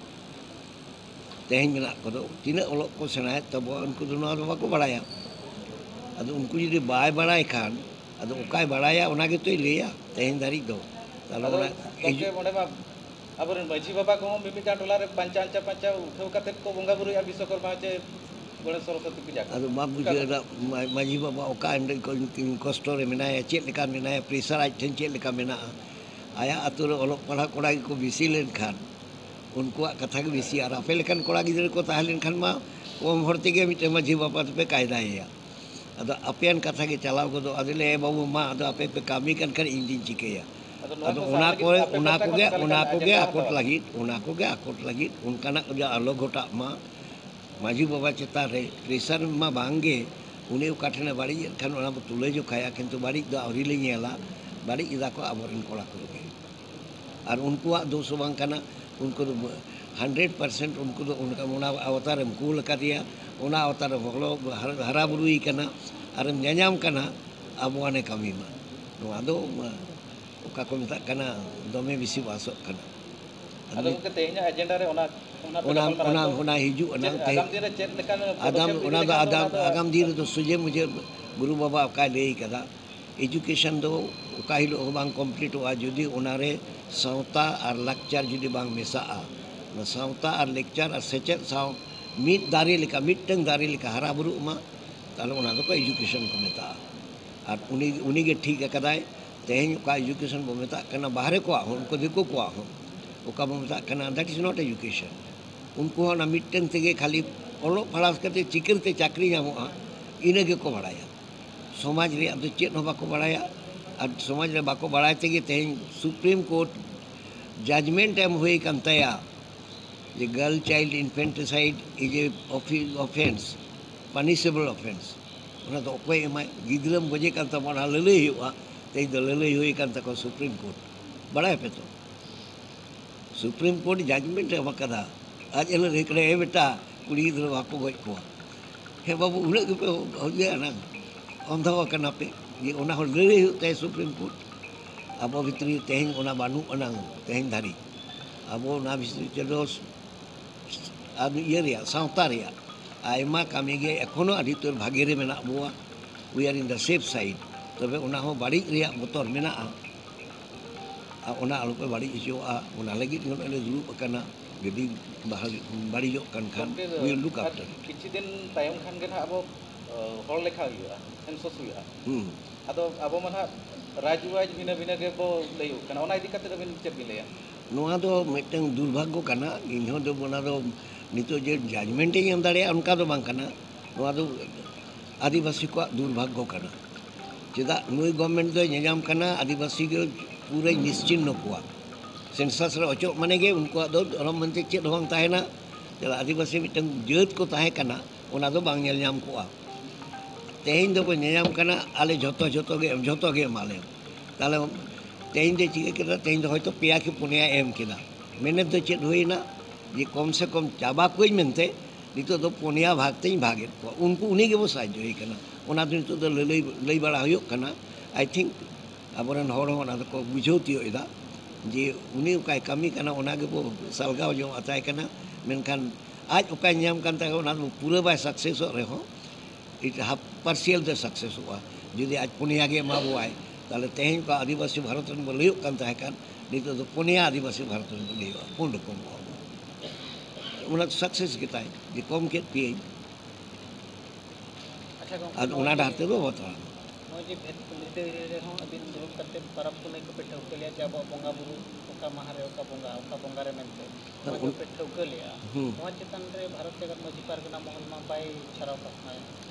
ᱛᱮᱦᱮᱧ ᱢᱮᱱᱟᱜ ᱠᱚᱫᱚ ᱛᱤᱱᱟᱹᱜ ᱚᱞᱚᱜ ᱠᱚ ᱥᱮᱬᱟᱭᱮᱫ ᱛᱟᱵᱚᱣᱟ, ᱩᱱᱠᱩ ᱫᱚ ᱱᱚᱣᱟ ᱫᱚ ᱵᱟᱠᱚ ᱵᱟᱲᱟᱭᱟ᱾ ᱟᱫᱚ ᱩᱱᱠᱩ ᱡᱩᱫᱤ ᱵᱟᱭ ᱵᱟᱲᱟᱭ ᱠᱷᱟᱱ, ᱟᱫᱚ ᱚᱠᱟᱭ ᱵᱟᱲᱟᱭᱟ ᱚᱱᱟ ᱜᱮᱛᱚᱭ ᱞᱟᱹᱭᱟ ᱛᱮᱦᱮᱧ ᱫᱷᱟᱹᱨᱤᱡ ᱫᱚ᱾ ᱛᱟᱦᱞᱮ ᱟᱫᱚ ᱚᱱᱟ ᱜᱚᱢᱠᱮ, ᱤᱡᱩ- ᱚᱸᱰᱮ ᱢᱟ ᱟᱵᱚᱨᱮᱱ ᱢᱟᱹᱡᱷᱤ ᱵᱟᱵᱟ ᱠᱚᱦᱚᱸ ᱢᱤᱢᱤᱫᱴᱟᱝ ᱴᱚᱞᱟ ᱨᱮ ᱯᱟᱧᱪᱟ ᱟᱧᱪᱟ ᱯᱟᱧᱪᱟ ᱩᱴᱷᱟᱹᱣ ᱠᱟᱛᱮᱫ ᱠᱚ ᱵᱚᱸᱜᱟ ᱵᱩᱨᱩᱭᱟ ᱵᱤᱥᱥᱚᱠᱚᱨᱢᱟ ᱪᱮ ᱜᱚᱬᱮᱥ ᱥᱚᱨᱚᱥᱚᱛᱤ ᱯᱩᱡᱟ ᱠᱚ᱾ ᱟᱫᱚ ᱵᱟᱢ ᱚᱱᱠᱟ ᱵᱩᱡᱷᱟᱹᱣ ᱫᱚ ᱮᱫᱟ, ᱢᱟ-, ᱢᱟᱹᱡᱷᱤ ᱵᱟᱵᱟ ᱚᱠᱟ ᱮᱱᱰᱮ ᱠᱚ-, ᱠᱚᱥᱴᱚ ᱨᱮ ᱢᱮᱱᱟᱭᱟ, ᱪᱮᱫ ᱞᱮᱠᱟ ᱢᱮᱱᱟᱭᱟ, pressure ᱟᱡ ᱴᱷᱮᱱ ᱪᱮᱫ ᱞᱮᱠᱟ ᱢᱮᱱᱟᱜᱼᱟ, ᱟᱭᱟᱜ ᱟᱹᱛᱩ ᱨᱮ ᱚᱞᱚᱜ ᱯᱟᱲᱦᱟᱜ ᱠᱚᱲᱟ ᱜᱮᱠᱚ ᱵᱮᱥᱤ ᱞᱮᱱᱠᱷᱟᱱ ᱩᱱᱠᱩᱣᱟᱜ ᱠᱟᱛᱷᱟ ᱜᱮ ᱵᱮᱥᱤ, ᱟᱨ ᱟᱯᱮ ᱞᱮᱠᱟᱱ ᱠᱚᱲᱟ ᱜᱤᱫᱽᱨᱟᱹ ᱠᱚ ᱛᱟᱦᱮᱸ ᱞᱮᱱᱠᱷᱟᱱ ᱢᱟ ᱠᱚᱢ ᱦᱚᱲ ᱛᱮᱜᱮ ᱢᱤᱫᱴᱮᱱ ᱢᱟᱹᱡᱷᱤ ᱵᱟᱵᱟ ᱫᱚᱯᱮ ᱠᱟᱭᱫᱟᱭᱮᱭᱟ᱾ ᱟᱫᱚ ᱟᱯᱮᱭᱟᱱ ᱠᱟᱛᱷᱟ ᱜᱮ ᱪᱟᱞᱟᱣ ᱜᱚᱫᱚᱜ, ᱟᱫᱚ ᱞᱟᱹᱭᱟ, "ᱮ ᱵᱟᱹᱵᱩ, ᱢᱟ, ᱟᱫᱚ ᱟᱯᱮ ᱯᱮ ᱠᱟᱹᱢᱤ ᱠᱟᱱ ᱠᱷᱟᱱ ᱤᱧ ᱫᱩᱧ ᱪᱤᱠᱟᱹᱭᱟ?" ᱟᱫᱚ ᱱᱚᱣᱟ ᱟᱫᱚ ᱠᱚ ᱥᱟᱦᱟ ᱚᱱᱟ ᱞᱟᱹᱜᱤᱫ ᱠᱚᱨᱮ, ᱟᱯᱮ ᱚᱱᱟ ᱯᱟᱦᱴᱟ ᱠᱷᱚᱱ ᱠᱚᱜᱮ, ᱚᱠᱟ ᱞᱮᱠᱟᱱ ᱚᱱᱟ ᱠᱚᱜᱮ agenda ᱟᱠᱚᱴ ᱦᱟᱛᱟᱣ ᱞᱟᱹᱜᱤᱫ, ᱚᱱᱟ ᱠᱚᱜᱮ ᱟᱠᱚᱴ ᱞᱟᱹᱜᱤᱫ, ᱚᱱᱠᱟᱱᱟᱜ ᱡᱟ ᱟᱞᱚ ᱜᱷᱚᱴᱟᱜ ᱢᱟ᱾ ᱢᱟᱹᱡᱷᱤ ᱵᱟᱵᱟ ᱪᱮᱛᱟᱱ ᱨᱮ pressure ᱢᱟ ᱵᱟᱝ ᱜᱮ, ᱩᱱᱤ ᱚᱠᱟ ᱴᱷᱮᱱᱮ ᱵᱟᱹᱲᱤᱡ ᱮᱫ ᱠᱷᱟᱱ ᱚᱱᱟ ᱵᱚ ᱛᱩᱞᱟᱹ ᱡᱚᱠᱷᱟᱭᱟ, ᱠᱤᱱᱛᱩ ᱵᱟᱹᱲᱤᱡ ᱫᱚ ᱟᱹᱣᱨᱤ ᱞᱮ ᱧᱮᱞᱟ, ᱵᱟᱹᱲᱤᱡ ᱮᱫᱟ ᱠᱚ ᱟᱵᱚᱨᱮᱱ ᱠᱚᱲᱟ ᱠᱩᱲᱤ ᱜᱮ᱾ ᱟᱨ ᱩᱱᱠᱩᱣᱟᱜ ᱫᱳᱥ ᱦᱚᱸ ᱵᱟᱝ ᱠᱟᱱᱟ, ᱩᱱᱠᱩ ᱫᱚ hundred percent ᱩᱱᱠᱩ ᱫᱚ ᱚᱱᱠᱟ, ᱚᱱᱟ ᱟᱣᱛᱟ ᱨᱮᱢ ᱠᱩᱞ ᱟᱠᱟᱫᱮᱭᱟ, ᱚᱱᱟ ᱟᱣᱛᱟ ᱨᱮ ᱦᱚᱲ ᱦᱟᱨᱟ ᱵᱩᱨᱩᱭ ᱠᱟᱱᱟ, ᱟᱨᱮᱢ ᱧᱟᱧᱟᱢ ᱠᱟᱱᱟ, ᱟᱵᱚᱣᱟᱱᱮ ᱠᱟᱹᱢᱤ ᱢᱟ᱾ ᱱᱚᱣᱟ ᱫᱚ ᱢᱟ, ᱚᱠᱟ ᱠᱚ ᱢᱮᱛᱟᱜ ᱠᱟᱱᱟ, ᱫᱚᱢᱮ ᱵᱮᱥᱤ ᱵᱟᱥᱚᱜ ᱠᱟᱱᱟ᱾ ᱟᱫᱚ ᱟᱫᱚ ᱜᱚᱢᱠᱮ, ᱛᱮᱦᱮᱧᱟᱜ ᱮᱡᱮᱱᱰᱟ ᱨᱮ ᱚᱱᱟ, ᱚᱱᱟ ᱯᱮ ᱚᱱᱟ ᱜᱟᱯᱟᱞᱢᱟᱨᱟᱣ ᱚᱱᱟ ᱫᱚ ᱚᱱᱟ ᱦᱤᱡᱩᱜ ᱟᱱᱟ᱾ ᱪᱮᱫ ᱛᱮᱦᱮᱧ ᱟᱜᱟᱢ ᱫᱤᱱ ᱨᱮ ᱪᱮᱫ ᱞᱮᱠᱟᱱ ᱟᱜᱟᱢ ᱯᱚᱫᱚᱠᱷᱮᱯ ᱤᱫᱤ ᱚᱱᱟ ᱫᱚ ᱞᱮᱠᱷᱟᱱ ᱟᱜᱟᱢ ᱚᱱᱟ ᱫᱚ ᱟᱜᱟᱢ ᱫᱤᱱ ᱨᱮᱫᱚ ᱥᱚᱡᱷᱮ ᱢᱩᱡᱷᱮ ᱜᱩᱨᱩ ᱵᱟᱵᱟ ᱚᱠᱟᱭ ᱞᱟᱹᱭ ᱠᱟᱫᱟ, ᱮᱡᱩᱠᱮᱥᱚᱱ ᱫᱚ ᱚᱠᱟ ᱦᱤᱞᱳᱜ ᱦᱚᱸ ᱵᱟᱝ ᱠᱚᱢᱯᱞᱤᱴᱚᱜᱼᱟ, ᱡᱩᱫᱤ ᱚᱱᱟᱨᱮ ᱥᱟᱶᱛᱟ ᱟᱨ ᱞᱟᱠᱪᱟᱨ ᱡᱩᱫᱤ ᱵᱟᱝ ᱢᱮᱥᱟᱜᱼᱟ᱾ ᱚᱱᱟ ᱥᱟᱶᱛᱟ ᱟᱨ ᱞᱮᱠᱪᱟᱨ ᱟᱨ ᱥᱮᱪᱮᱫ ᱥᱟᱶ ᱢᱤᱫ ᱫᱟᱨᱮ ᱞᱮᱠᱟ, ᱢᱤᱫᱴᱟᱝ ᱫᱟᱨᱮ ᱞᱮᱠᱟ ᱦᱟᱨᱟ ᱵᱩᱨᱩᱜ ᱢᱟ, ᱛᱟᱦᱞᱮ ᱚᱱᱟ ᱫᱚᱠᱚ ᱮᱡᱩᱠᱮᱥᱚᱱ ᱠᱚ ᱢᱮᱛᱟᱜᱼᱟ᱾ ᱟᱨ ᱩᱱᱤ, ᱩᱱᱤᱜᱮ ᱴᱷᱤᱠ ᱟᱠᱟᱫᱟᱭ᱾ ᱛᱮᱦᱮᱧ ᱚᱠᱟ ᱮᱡᱩᱠᱮᱥᱚᱱ ᱵᱚ ᱢᱮᱛᱟᱜ ᱠᱟᱱᱟ, ᱵᱟᱦᱨᱮ ᱠᱚᱣᱟᱜ ᱦᱚᱸ, ᱩᱱᱠᱩ ᱫᱤᱠᱩ ᱠᱚᱣᱟᱜ ᱦᱚᱸ, ᱚᱠᱟ ᱵᱚ ᱢᱮᱛᱟᱜ ᱠᱟᱱᱟ, that is not education. ᱩᱱᱠᱩ ᱦᱚᱸ ᱚᱱᱟ ᱢᱤᱫᱴᱟᱝ ᱛᱮᱜᱮ ᱠᱷᱟᱹᱞᱤ ᱚᱞᱚᱜ ᱯᱟᱲᱦᱟᱣ ᱠᱟᱛᱮ ᱪᱤᱠᱟᱹᱛᱮ ᱪᱟᱹᱠᱨᱤ ᱧᱟᱢᱚᱜᱼᱟ, ᱤᱱᱟᱹ ᱜᱮᱠᱚ ᱵᱟᱲᱟᱭᱟ᱾ ᱥᱚᱢᱟᱡᱽ ᱨᱮᱭᱟᱜ ᱫᱚ ᱪᱮᱫ ᱦᱚᱸ ᱵᱟᱠᱚ ᱵᱟᱲᱟᱭᱟ᱾ ᱟᱨ ᱥᱚᱢᱟᱡᱽ ᱨᱮ ᱵᱟᱠᱚ ᱵᱟᱲᱟᱭ ᱛᱮᱜᱮ ᱛᱮᱦᱮᱧ ᱥᱩᱯᱨᱤᱢ ᱠᱳᱨᱴ ᱡᱟᱡᱽᱢᱮᱱᱴ ᱮᱢ ᱦᱩᱭ ᱟᱠᱟᱱ ᱛᱟᱭᱟ ᱡᱮ girl child infanticide is a offi-, offence, punishable offence. ᱚᱱᱟ ᱫᱚ ᱚᱠᱚᱭ ᱮᱢᱟᱭ? ᱜᱤᱫᱽᱨᱟᱹᱢ ᱜᱚᱡᱮ ᱠᱟᱱ ᱛᱟᱵᱚᱱᱟ, ᱞᱟᱹᱞᱟᱹᱭ ᱦᱩᱭᱩᱜᱼᱟ᱾ ᱛᱮᱦᱮᱧ ᱫᱚ ᱞᱟᱹᱞᱟᱹᱭ ᱦᱩᱭ ᱟᱠᱟᱱ ᱛᱟᱠᱚᱣᱟ ᱥᱩᱯᱨᱤᱢ ᱠᱳᱨᱴ, ᱵᱟᱲᱟᱭ ᱟᱯᱮ ᱛᱚ? ᱥᱩᱯᱨᱤᱢ ᱠᱳᱨᱴ ᱡᱟᱡᱽᱢᱮᱱᱴ ᱮ ᱮᱢ ᱟᱠᱟᱫᱟ, ᱟᱡ ᱮ ᱞᱟᱹᱭ ᱠᱟᱱᱟ, "ᱮ ᱵᱮᱴᱟ, ᱠᱩᱲᱤ ᱜᱤᱫᱽᱨᱟᱹ ᱵᱟᱠᱚ ᱜᱚᱡ ᱠᱚᱣᱟ᱾" ᱦᱮᱸ ᱵᱟᱹᱵᱩ, ᱩᱱᱟᱹᱜ ᱜᱮᱯᱮ ᱤᱭᱟᱹ ᱟᱱᱟᱝ, ᱚᱱᱫᱷᱚ ᱟᱠᱟᱱᱟ ᱯᱮ, ᱡᱮ ᱚᱱᱟ ᱦᱚᱸ ᱞᱟᱹᱞᱟᱹᱭ ᱦᱩᱭᱩᱜ ᱛᱟᱭᱟ ᱥᱩᱯᱨᱤᱢ ᱠᱳᱨᱴ᱾ ᱟᱵᱚ ᱵᱷᱤᱛᱨᱤ ᱨᱮ ᱛᱮᱦᱮᱧ ᱚᱱᱟ ᱵᱟᱹᱱᱩᱜ ᱟᱱᱟᱝ, ᱛᱮᱦᱮᱧ ᱫᱷᱟᱹᱨᱤᱡ ᱟᱵᱚ ᱚᱱᱟ ᱵᱷᱤᱛᱨᱤ ᱨᱮᱫᱚ ᱟᱨ ᱤᱭᱟᱹ ᱨᱮᱭᱟᱜ, ᱥᱟᱶᱛᱟ ᱨᱮᱭᱟᱜ ᱟᱭᱢᱟ ᱠᱟᱹᱢᱤ ᱜᱮ ᱮᱠᱷᱚᱱᱳ ᱟᱹᱰᱤ ᱩᱛᱟᱹᱨ ᱵᱷᱟᱜᱮ ᱨᱮ ᱢᱮᱱᱟᱜ ᱵᱚᱣᱟ᱾ We are in the safe side. ᱛᱚᱵᱮ ᱚᱱᱟ ᱦᱚᱸ ᱵᱟᱹᱲᱤᱡ ᱨᱮᱭᱟᱜ ᱵᱚᱛᱚᱨ ᱢᱮᱱᱟᱜᱼᱟ᱾ ᱟᱨ ᱚᱱᱟ ᱟᱞᱚᱯᱮ ᱵᱟᱹᱲᱤᱡ ᱦᱚᱪᱚᱣᱟᱜᱼᱟ, ᱚᱱᱟ ᱞᱟᱹᱜᱤᱫ ᱜᱮ ᱱᱚᱜᱼᱚᱭ ᱞᱮ ᱫᱩᱲᱩᱵ ᱟᱠᱟᱱᱟ᱾ ᱡᱩᱫᱤ ᱵᱟᱦᱟ-, ᱵᱟᱹᱲᱤᱡᱚᱜ ᱠᱟᱱ ᱠᱷᱟᱱ, ᱜᱚᱢᱠᱮ, we will look R after it. ᱠᱤᱪᱷᱩ ᱫᱤᱱ ᱛᱟᱭᱚᱢ ᱠᱷᱟᱱ ᱜᱮ ᱱᱟᱦᱟᱜ ᱟᱵᱚ, ᱚ, ᱦᱚᱲ ᱞᱮᱠᱷᱟ ᱦᱩᱭᱩᱜᱼᱟ, ᱥᱮᱱᱥᱟᱥ ᱦᱩᱭᱩᱜᱼᱟ᱾ ᱦᱩᱸ᱾ ᱟᱫᱚ ᱟᱵᱚ ᱢᱟ ᱱᱟᱦᱟᱜ ᱨᱟᱡᱽ ᱣᱟᱭᱤᱡᱽ ᱵᱷᱤᱱᱟᱹ ᱵᱷᱤᱱᱟᱹ ᱜᱮᱵᱚ ᱞᱟᱹᱭᱚᱜ ᱠᱟᱱᱟ, ᱚᱱᱟ ᱤᱫᱤ ᱠᱟᱛᱮ ᱟᱹᱵᱤᱱ ᱪᱮᱫ ᱵᱤᱱ ᱞᱟᱹᱭᱟ? ᱱᱚᱣᱟ ᱫᱚ ᱢᱤᱫᱴᱟᱝ ᱫᱩᱨᱵᱷᱟᱜᱽᱜᱚ ᱠᱟᱱᱟ᱾ ᱤᱧ ᱦᱚᱸ ᱫᱚ ᱚᱱᱟ ᱫᱚ ᱱᱤᱛᱚᱜ ᱡᱮ ᱡᱟᱡᱽᱢᱮᱱᱴ ᱤᱧ ᱮᱢ ᱫᱟᱲᱮᱭᱟᱜᱼᱟ, ᱚᱱᱠᱟ ᱫᱚ ᱵᱟᱝ ᱠᱟᱱᱟ᱾ ᱱᱚᱣᱟ ᱫᱚ ᱟᱹᱫᱤᱵᱟᱹᱥᱤ ᱠᱚᱣᱟᱜ ᱫᱩᱨᱵᱷᱟᱜᱽᱜᱚ ᱠᱟᱱᱟ᱾ ᱪᱮᱫᱟᱜ ᱱᱩᱭ ᱜᱚᱵᱷᱢᱮᱱᱴ ᱫᱚᱭ ᱧᱮᱧᱟᱢ ᱠᱟᱱᱟ ᱟᱹᱫᱤᱵᱟᱹᱥᱤ ᱜᱮ ᱯᱩᱨᱟᱹᱭ ᱱᱤᱥᱪᱤᱱᱱᱚ ᱠᱚᱣᱟ᱾ ᱥᱮᱱᱥᱟᱥ ᱨᱮ ᱚᱪᱚᱜ ᱢᱟᱱᱮ ᱜᱮ ᱩᱱᱠᱩᱣᱟᱜ ᱫᱚ ᱫᱷᱚᱨᱚᱢ ᱢᱮᱱᱛᱮ ᱪᱮᱫ ᱦᱚᱸ ᱵᱟᱝ ᱛᱟᱦᱮᱱᱟ᱾ ᱪᱮᱫᱟᱜ ᱟᱹᱫᱤᱵᱟᱹᱥᱤ ᱢᱤᱫᱴᱟᱝ ᱡᱟᱹᱛ ᱠᱚ ᱛᱟᱦᱮᱸ ᱠᱟᱱᱟ, ᱚᱱᱟ ᱫᱚ ᱵᱟᱝ ᱧᱮᱞ ᱧᱟᱢ ᱠᱚᱜᱼᱟ᱾ ᱛᱮᱦᱮᱧ ᱫᱚᱠᱚ ᱧᱮᱧᱟᱢ ᱠᱟᱱᱟ, "ᱟᱞᱮ ᱡᱷᱚᱛᱚ, ᱡᱷᱚᱛᱚ ᱜᱮ ᱮᱢ, ᱡᱷᱚᱛᱚ ᱜᱮ ᱮᱢᱟᱞᱮ᱾" ᱛᱟᱦᱞᱮ ᱛᱮᱦᱮᱧ ᱫᱚ ᱪᱤᱠᱟᱹ ᱠᱮᱫᱟ? ᱛᱮᱦᱮᱧ ᱫᱚ ᱦᱚᱭᱛᱳ ᱯᱮᱭᱟ ᱠᱤ ᱯᱩᱱᱭᱟ ᱮᱢ ᱠᱮᱫᱟ᱾ ᱢᱮᱱᱮᱛ ᱫᱚ ᱪᱮᱫ ᱦᱩᱭᱱᱟ? ᱡᱮ ᱠᱚᱢ ᱥᱮ ᱠᱚᱢ ᱪᱟᱵᱟ ᱠᱚᱣᱟᱹᱧ ᱢᱮᱱᱛᱮ ᱱᱤᱛᱚᱜ ᱫᱚ ᱯᱩᱱᱭᱟ ᱵᱷᱟᱜᱽ ᱛᱮᱧ ᱵᱷᱟᱜᱮᱫ ᱠᱚᱣᱟ᱾ ᱩᱱᱠᱩ, ᱩᱱᱤ ᱜᱮᱵᱚ ᱥᱟᱦᱟᱡᱽᱡᱚᱭᱮ ᱠᱟᱱᱟ᱾ ᱚᱱᱟ ᱫᱚ ᱱᱤᱛᱚᱜ ᱫᱚ ᱞᱟᱹᱞᱟᱹᱭ, ᱞᱟᱹᱭ ᱵᱟᱲᱟ ᱦᱩᱭᱩᱜ ᱠᱟᱱᱟ᱾ I think ᱟᱵᱚᱨᱮᱱ ᱦᱚᱲ ᱦᱚᱸ ᱚᱱᱟ ᱫᱚᱠᱚ ᱵᱩᱡᱷᱟᱹᱣ ᱛᱤᱭᱳᱜ ᱮᱫᱟ ᱡᱮ ᱩᱱᱤ ᱚᱠᱟᱭ ᱠᱟᱹᱢᱤ ᱠᱟᱱᱟ, ᱚᱱᱟ ᱜᱮᱵᱚ ᱥᱟᱞᱜᱟᱣ ᱡᱚᱝ ᱟᱛᱟᱭ ᱠᱟᱱᱟ᱾ ᱢᱮᱱᱠᱷᱟᱱ ᱟᱡ ᱚᱠᱟᱭ ᱧᱟᱢ ᱠᱟᱱ ᱛᱟᱭᱟ, ᱚᱱᱟ ᱫᱚ ᱯᱩᱨᱟᱹ ᱵᱟᱭ ᱥᱟᱠᱥᱮᱥᱚᱜ ᱨᱮᱦᱚᱸ, ᱤᱴ ᱦᱟᱯ ᱯᱟᱨᱥᱤᱭᱟᱞ ᱛᱮ ᱥᱟᱠᱥᱮᱥᱚᱜᱼᱟ᱾ ᱡᱩᱫᱤ ᱟᱡ ᱯᱩᱱᱭᱟ ᱜᱮ ᱮᱢᱟ ᱵᱚᱣᱟᱭ, ᱛᱟᱦᱚᱞᱮ ᱛᱮᱦᱮᱧ ᱚᱠᱟ ᱟᱹᱫᱤᱵᱟᱹᱥᱤ ᱵᱷᱟᱨᱚᱛ ᱨᱮᱱ ᱵᱚ ᱞᱟᱹᱭᱚᱜ ᱠᱟᱱ ᱛᱟᱦᱮᱸ ᱠᱟᱱ, ᱱᱤᱛᱚᱜ ᱫᱚ ᱯᱩᱱᱭᱟ ᱟᱹᱫᱤᱵᱟᱹᱥᱤ ᱵᱷᱟᱨᱚᱛ ᱨᱮᱱ ᱵᱚ ᱞᱟᱹᱭᱚᱜᱼᱟ, ᱯᱩᱱ ᱨᱚᱠᱚᱢ ᱠᱚ᱾ ᱚᱱᱟ ᱫᱚ ᱥᱟᱠᱥᱮᱥ ᱜᱮᱛᱟᱭ, ᱡᱮ ᱠᱚᱢ ᱠᱮᱫ ᱯᱮᱭᱟᱹᱧ᱾ ᱟᱪᱪᱷᱟ ᱜᱚᱢᱠᱮ, ᱟᱫᱚ ᱚᱱᱟ ᱰᱟᱦᱟᱨ ᱛᱮᱫᱚ ᱵᱟᱵᱚ ᱛᱟᱲᱟᱢᱟ᱾ ᱱᱚᱜᱼᱚᱭ ᱡᱮ ᱵᱷᱮᱫ ᱠᱚ ᱞᱟᱹᱭ ᱨᱮᱦᱚᱸ ᱟᱹᱵᱤᱱ ᱫᱩᱲᱩᱵ ᱠᱟᱛᱮ ᱯᱟᱨᱟᱵᱽ ᱯᱩᱱᱟᱹᱭ ᱠᱚᱯᱮ ᱴᱷᱟᱹᱣᱠᱟᱹ ᱞᱮᱭᱟ ᱡᱮ ᱟᱵᱚᱣᱟᱜ ᱵᱚᱸᱜᱟ ᱵᱩᱨᱩ ᱚᱠᱟ ᱢᱟᱦᱟ ᱨᱮ ᱚᱠᱟ ᱵᱚᱸᱜᱟ, ᱚᱠᱟ ᱵᱚᱸᱜᱟ ᱨᱮ ᱢᱮᱱᱛᱮ, ᱚᱱᱟ ᱦᱮᱸ, ᱩᱱ- ᱠᱚᱯᱮ ᱴᱷᱟᱹᱣᱠᱟᱹ ᱞᱮᱜᱼᱟ᱾ ᱦᱩᱸ᱾ ᱱᱚᱣᱟ ᱪᱮᱛᱟᱱ ᱨᱮ ᱵᱷᱟᱨᱚᱛ ᱡᱟᱠᱟᱛ ᱢᱟᱹᱡᱷᱤ ᱯᱟᱨᱜᱟᱱᱟ ᱢᱚᱦᱚᱞ ᱢᱟ ᱵᱟᱭ ᱪᱷᱟᱨᱟᱣ ᱯᱟᱥᱱᱟᱣᱮᱫ᱾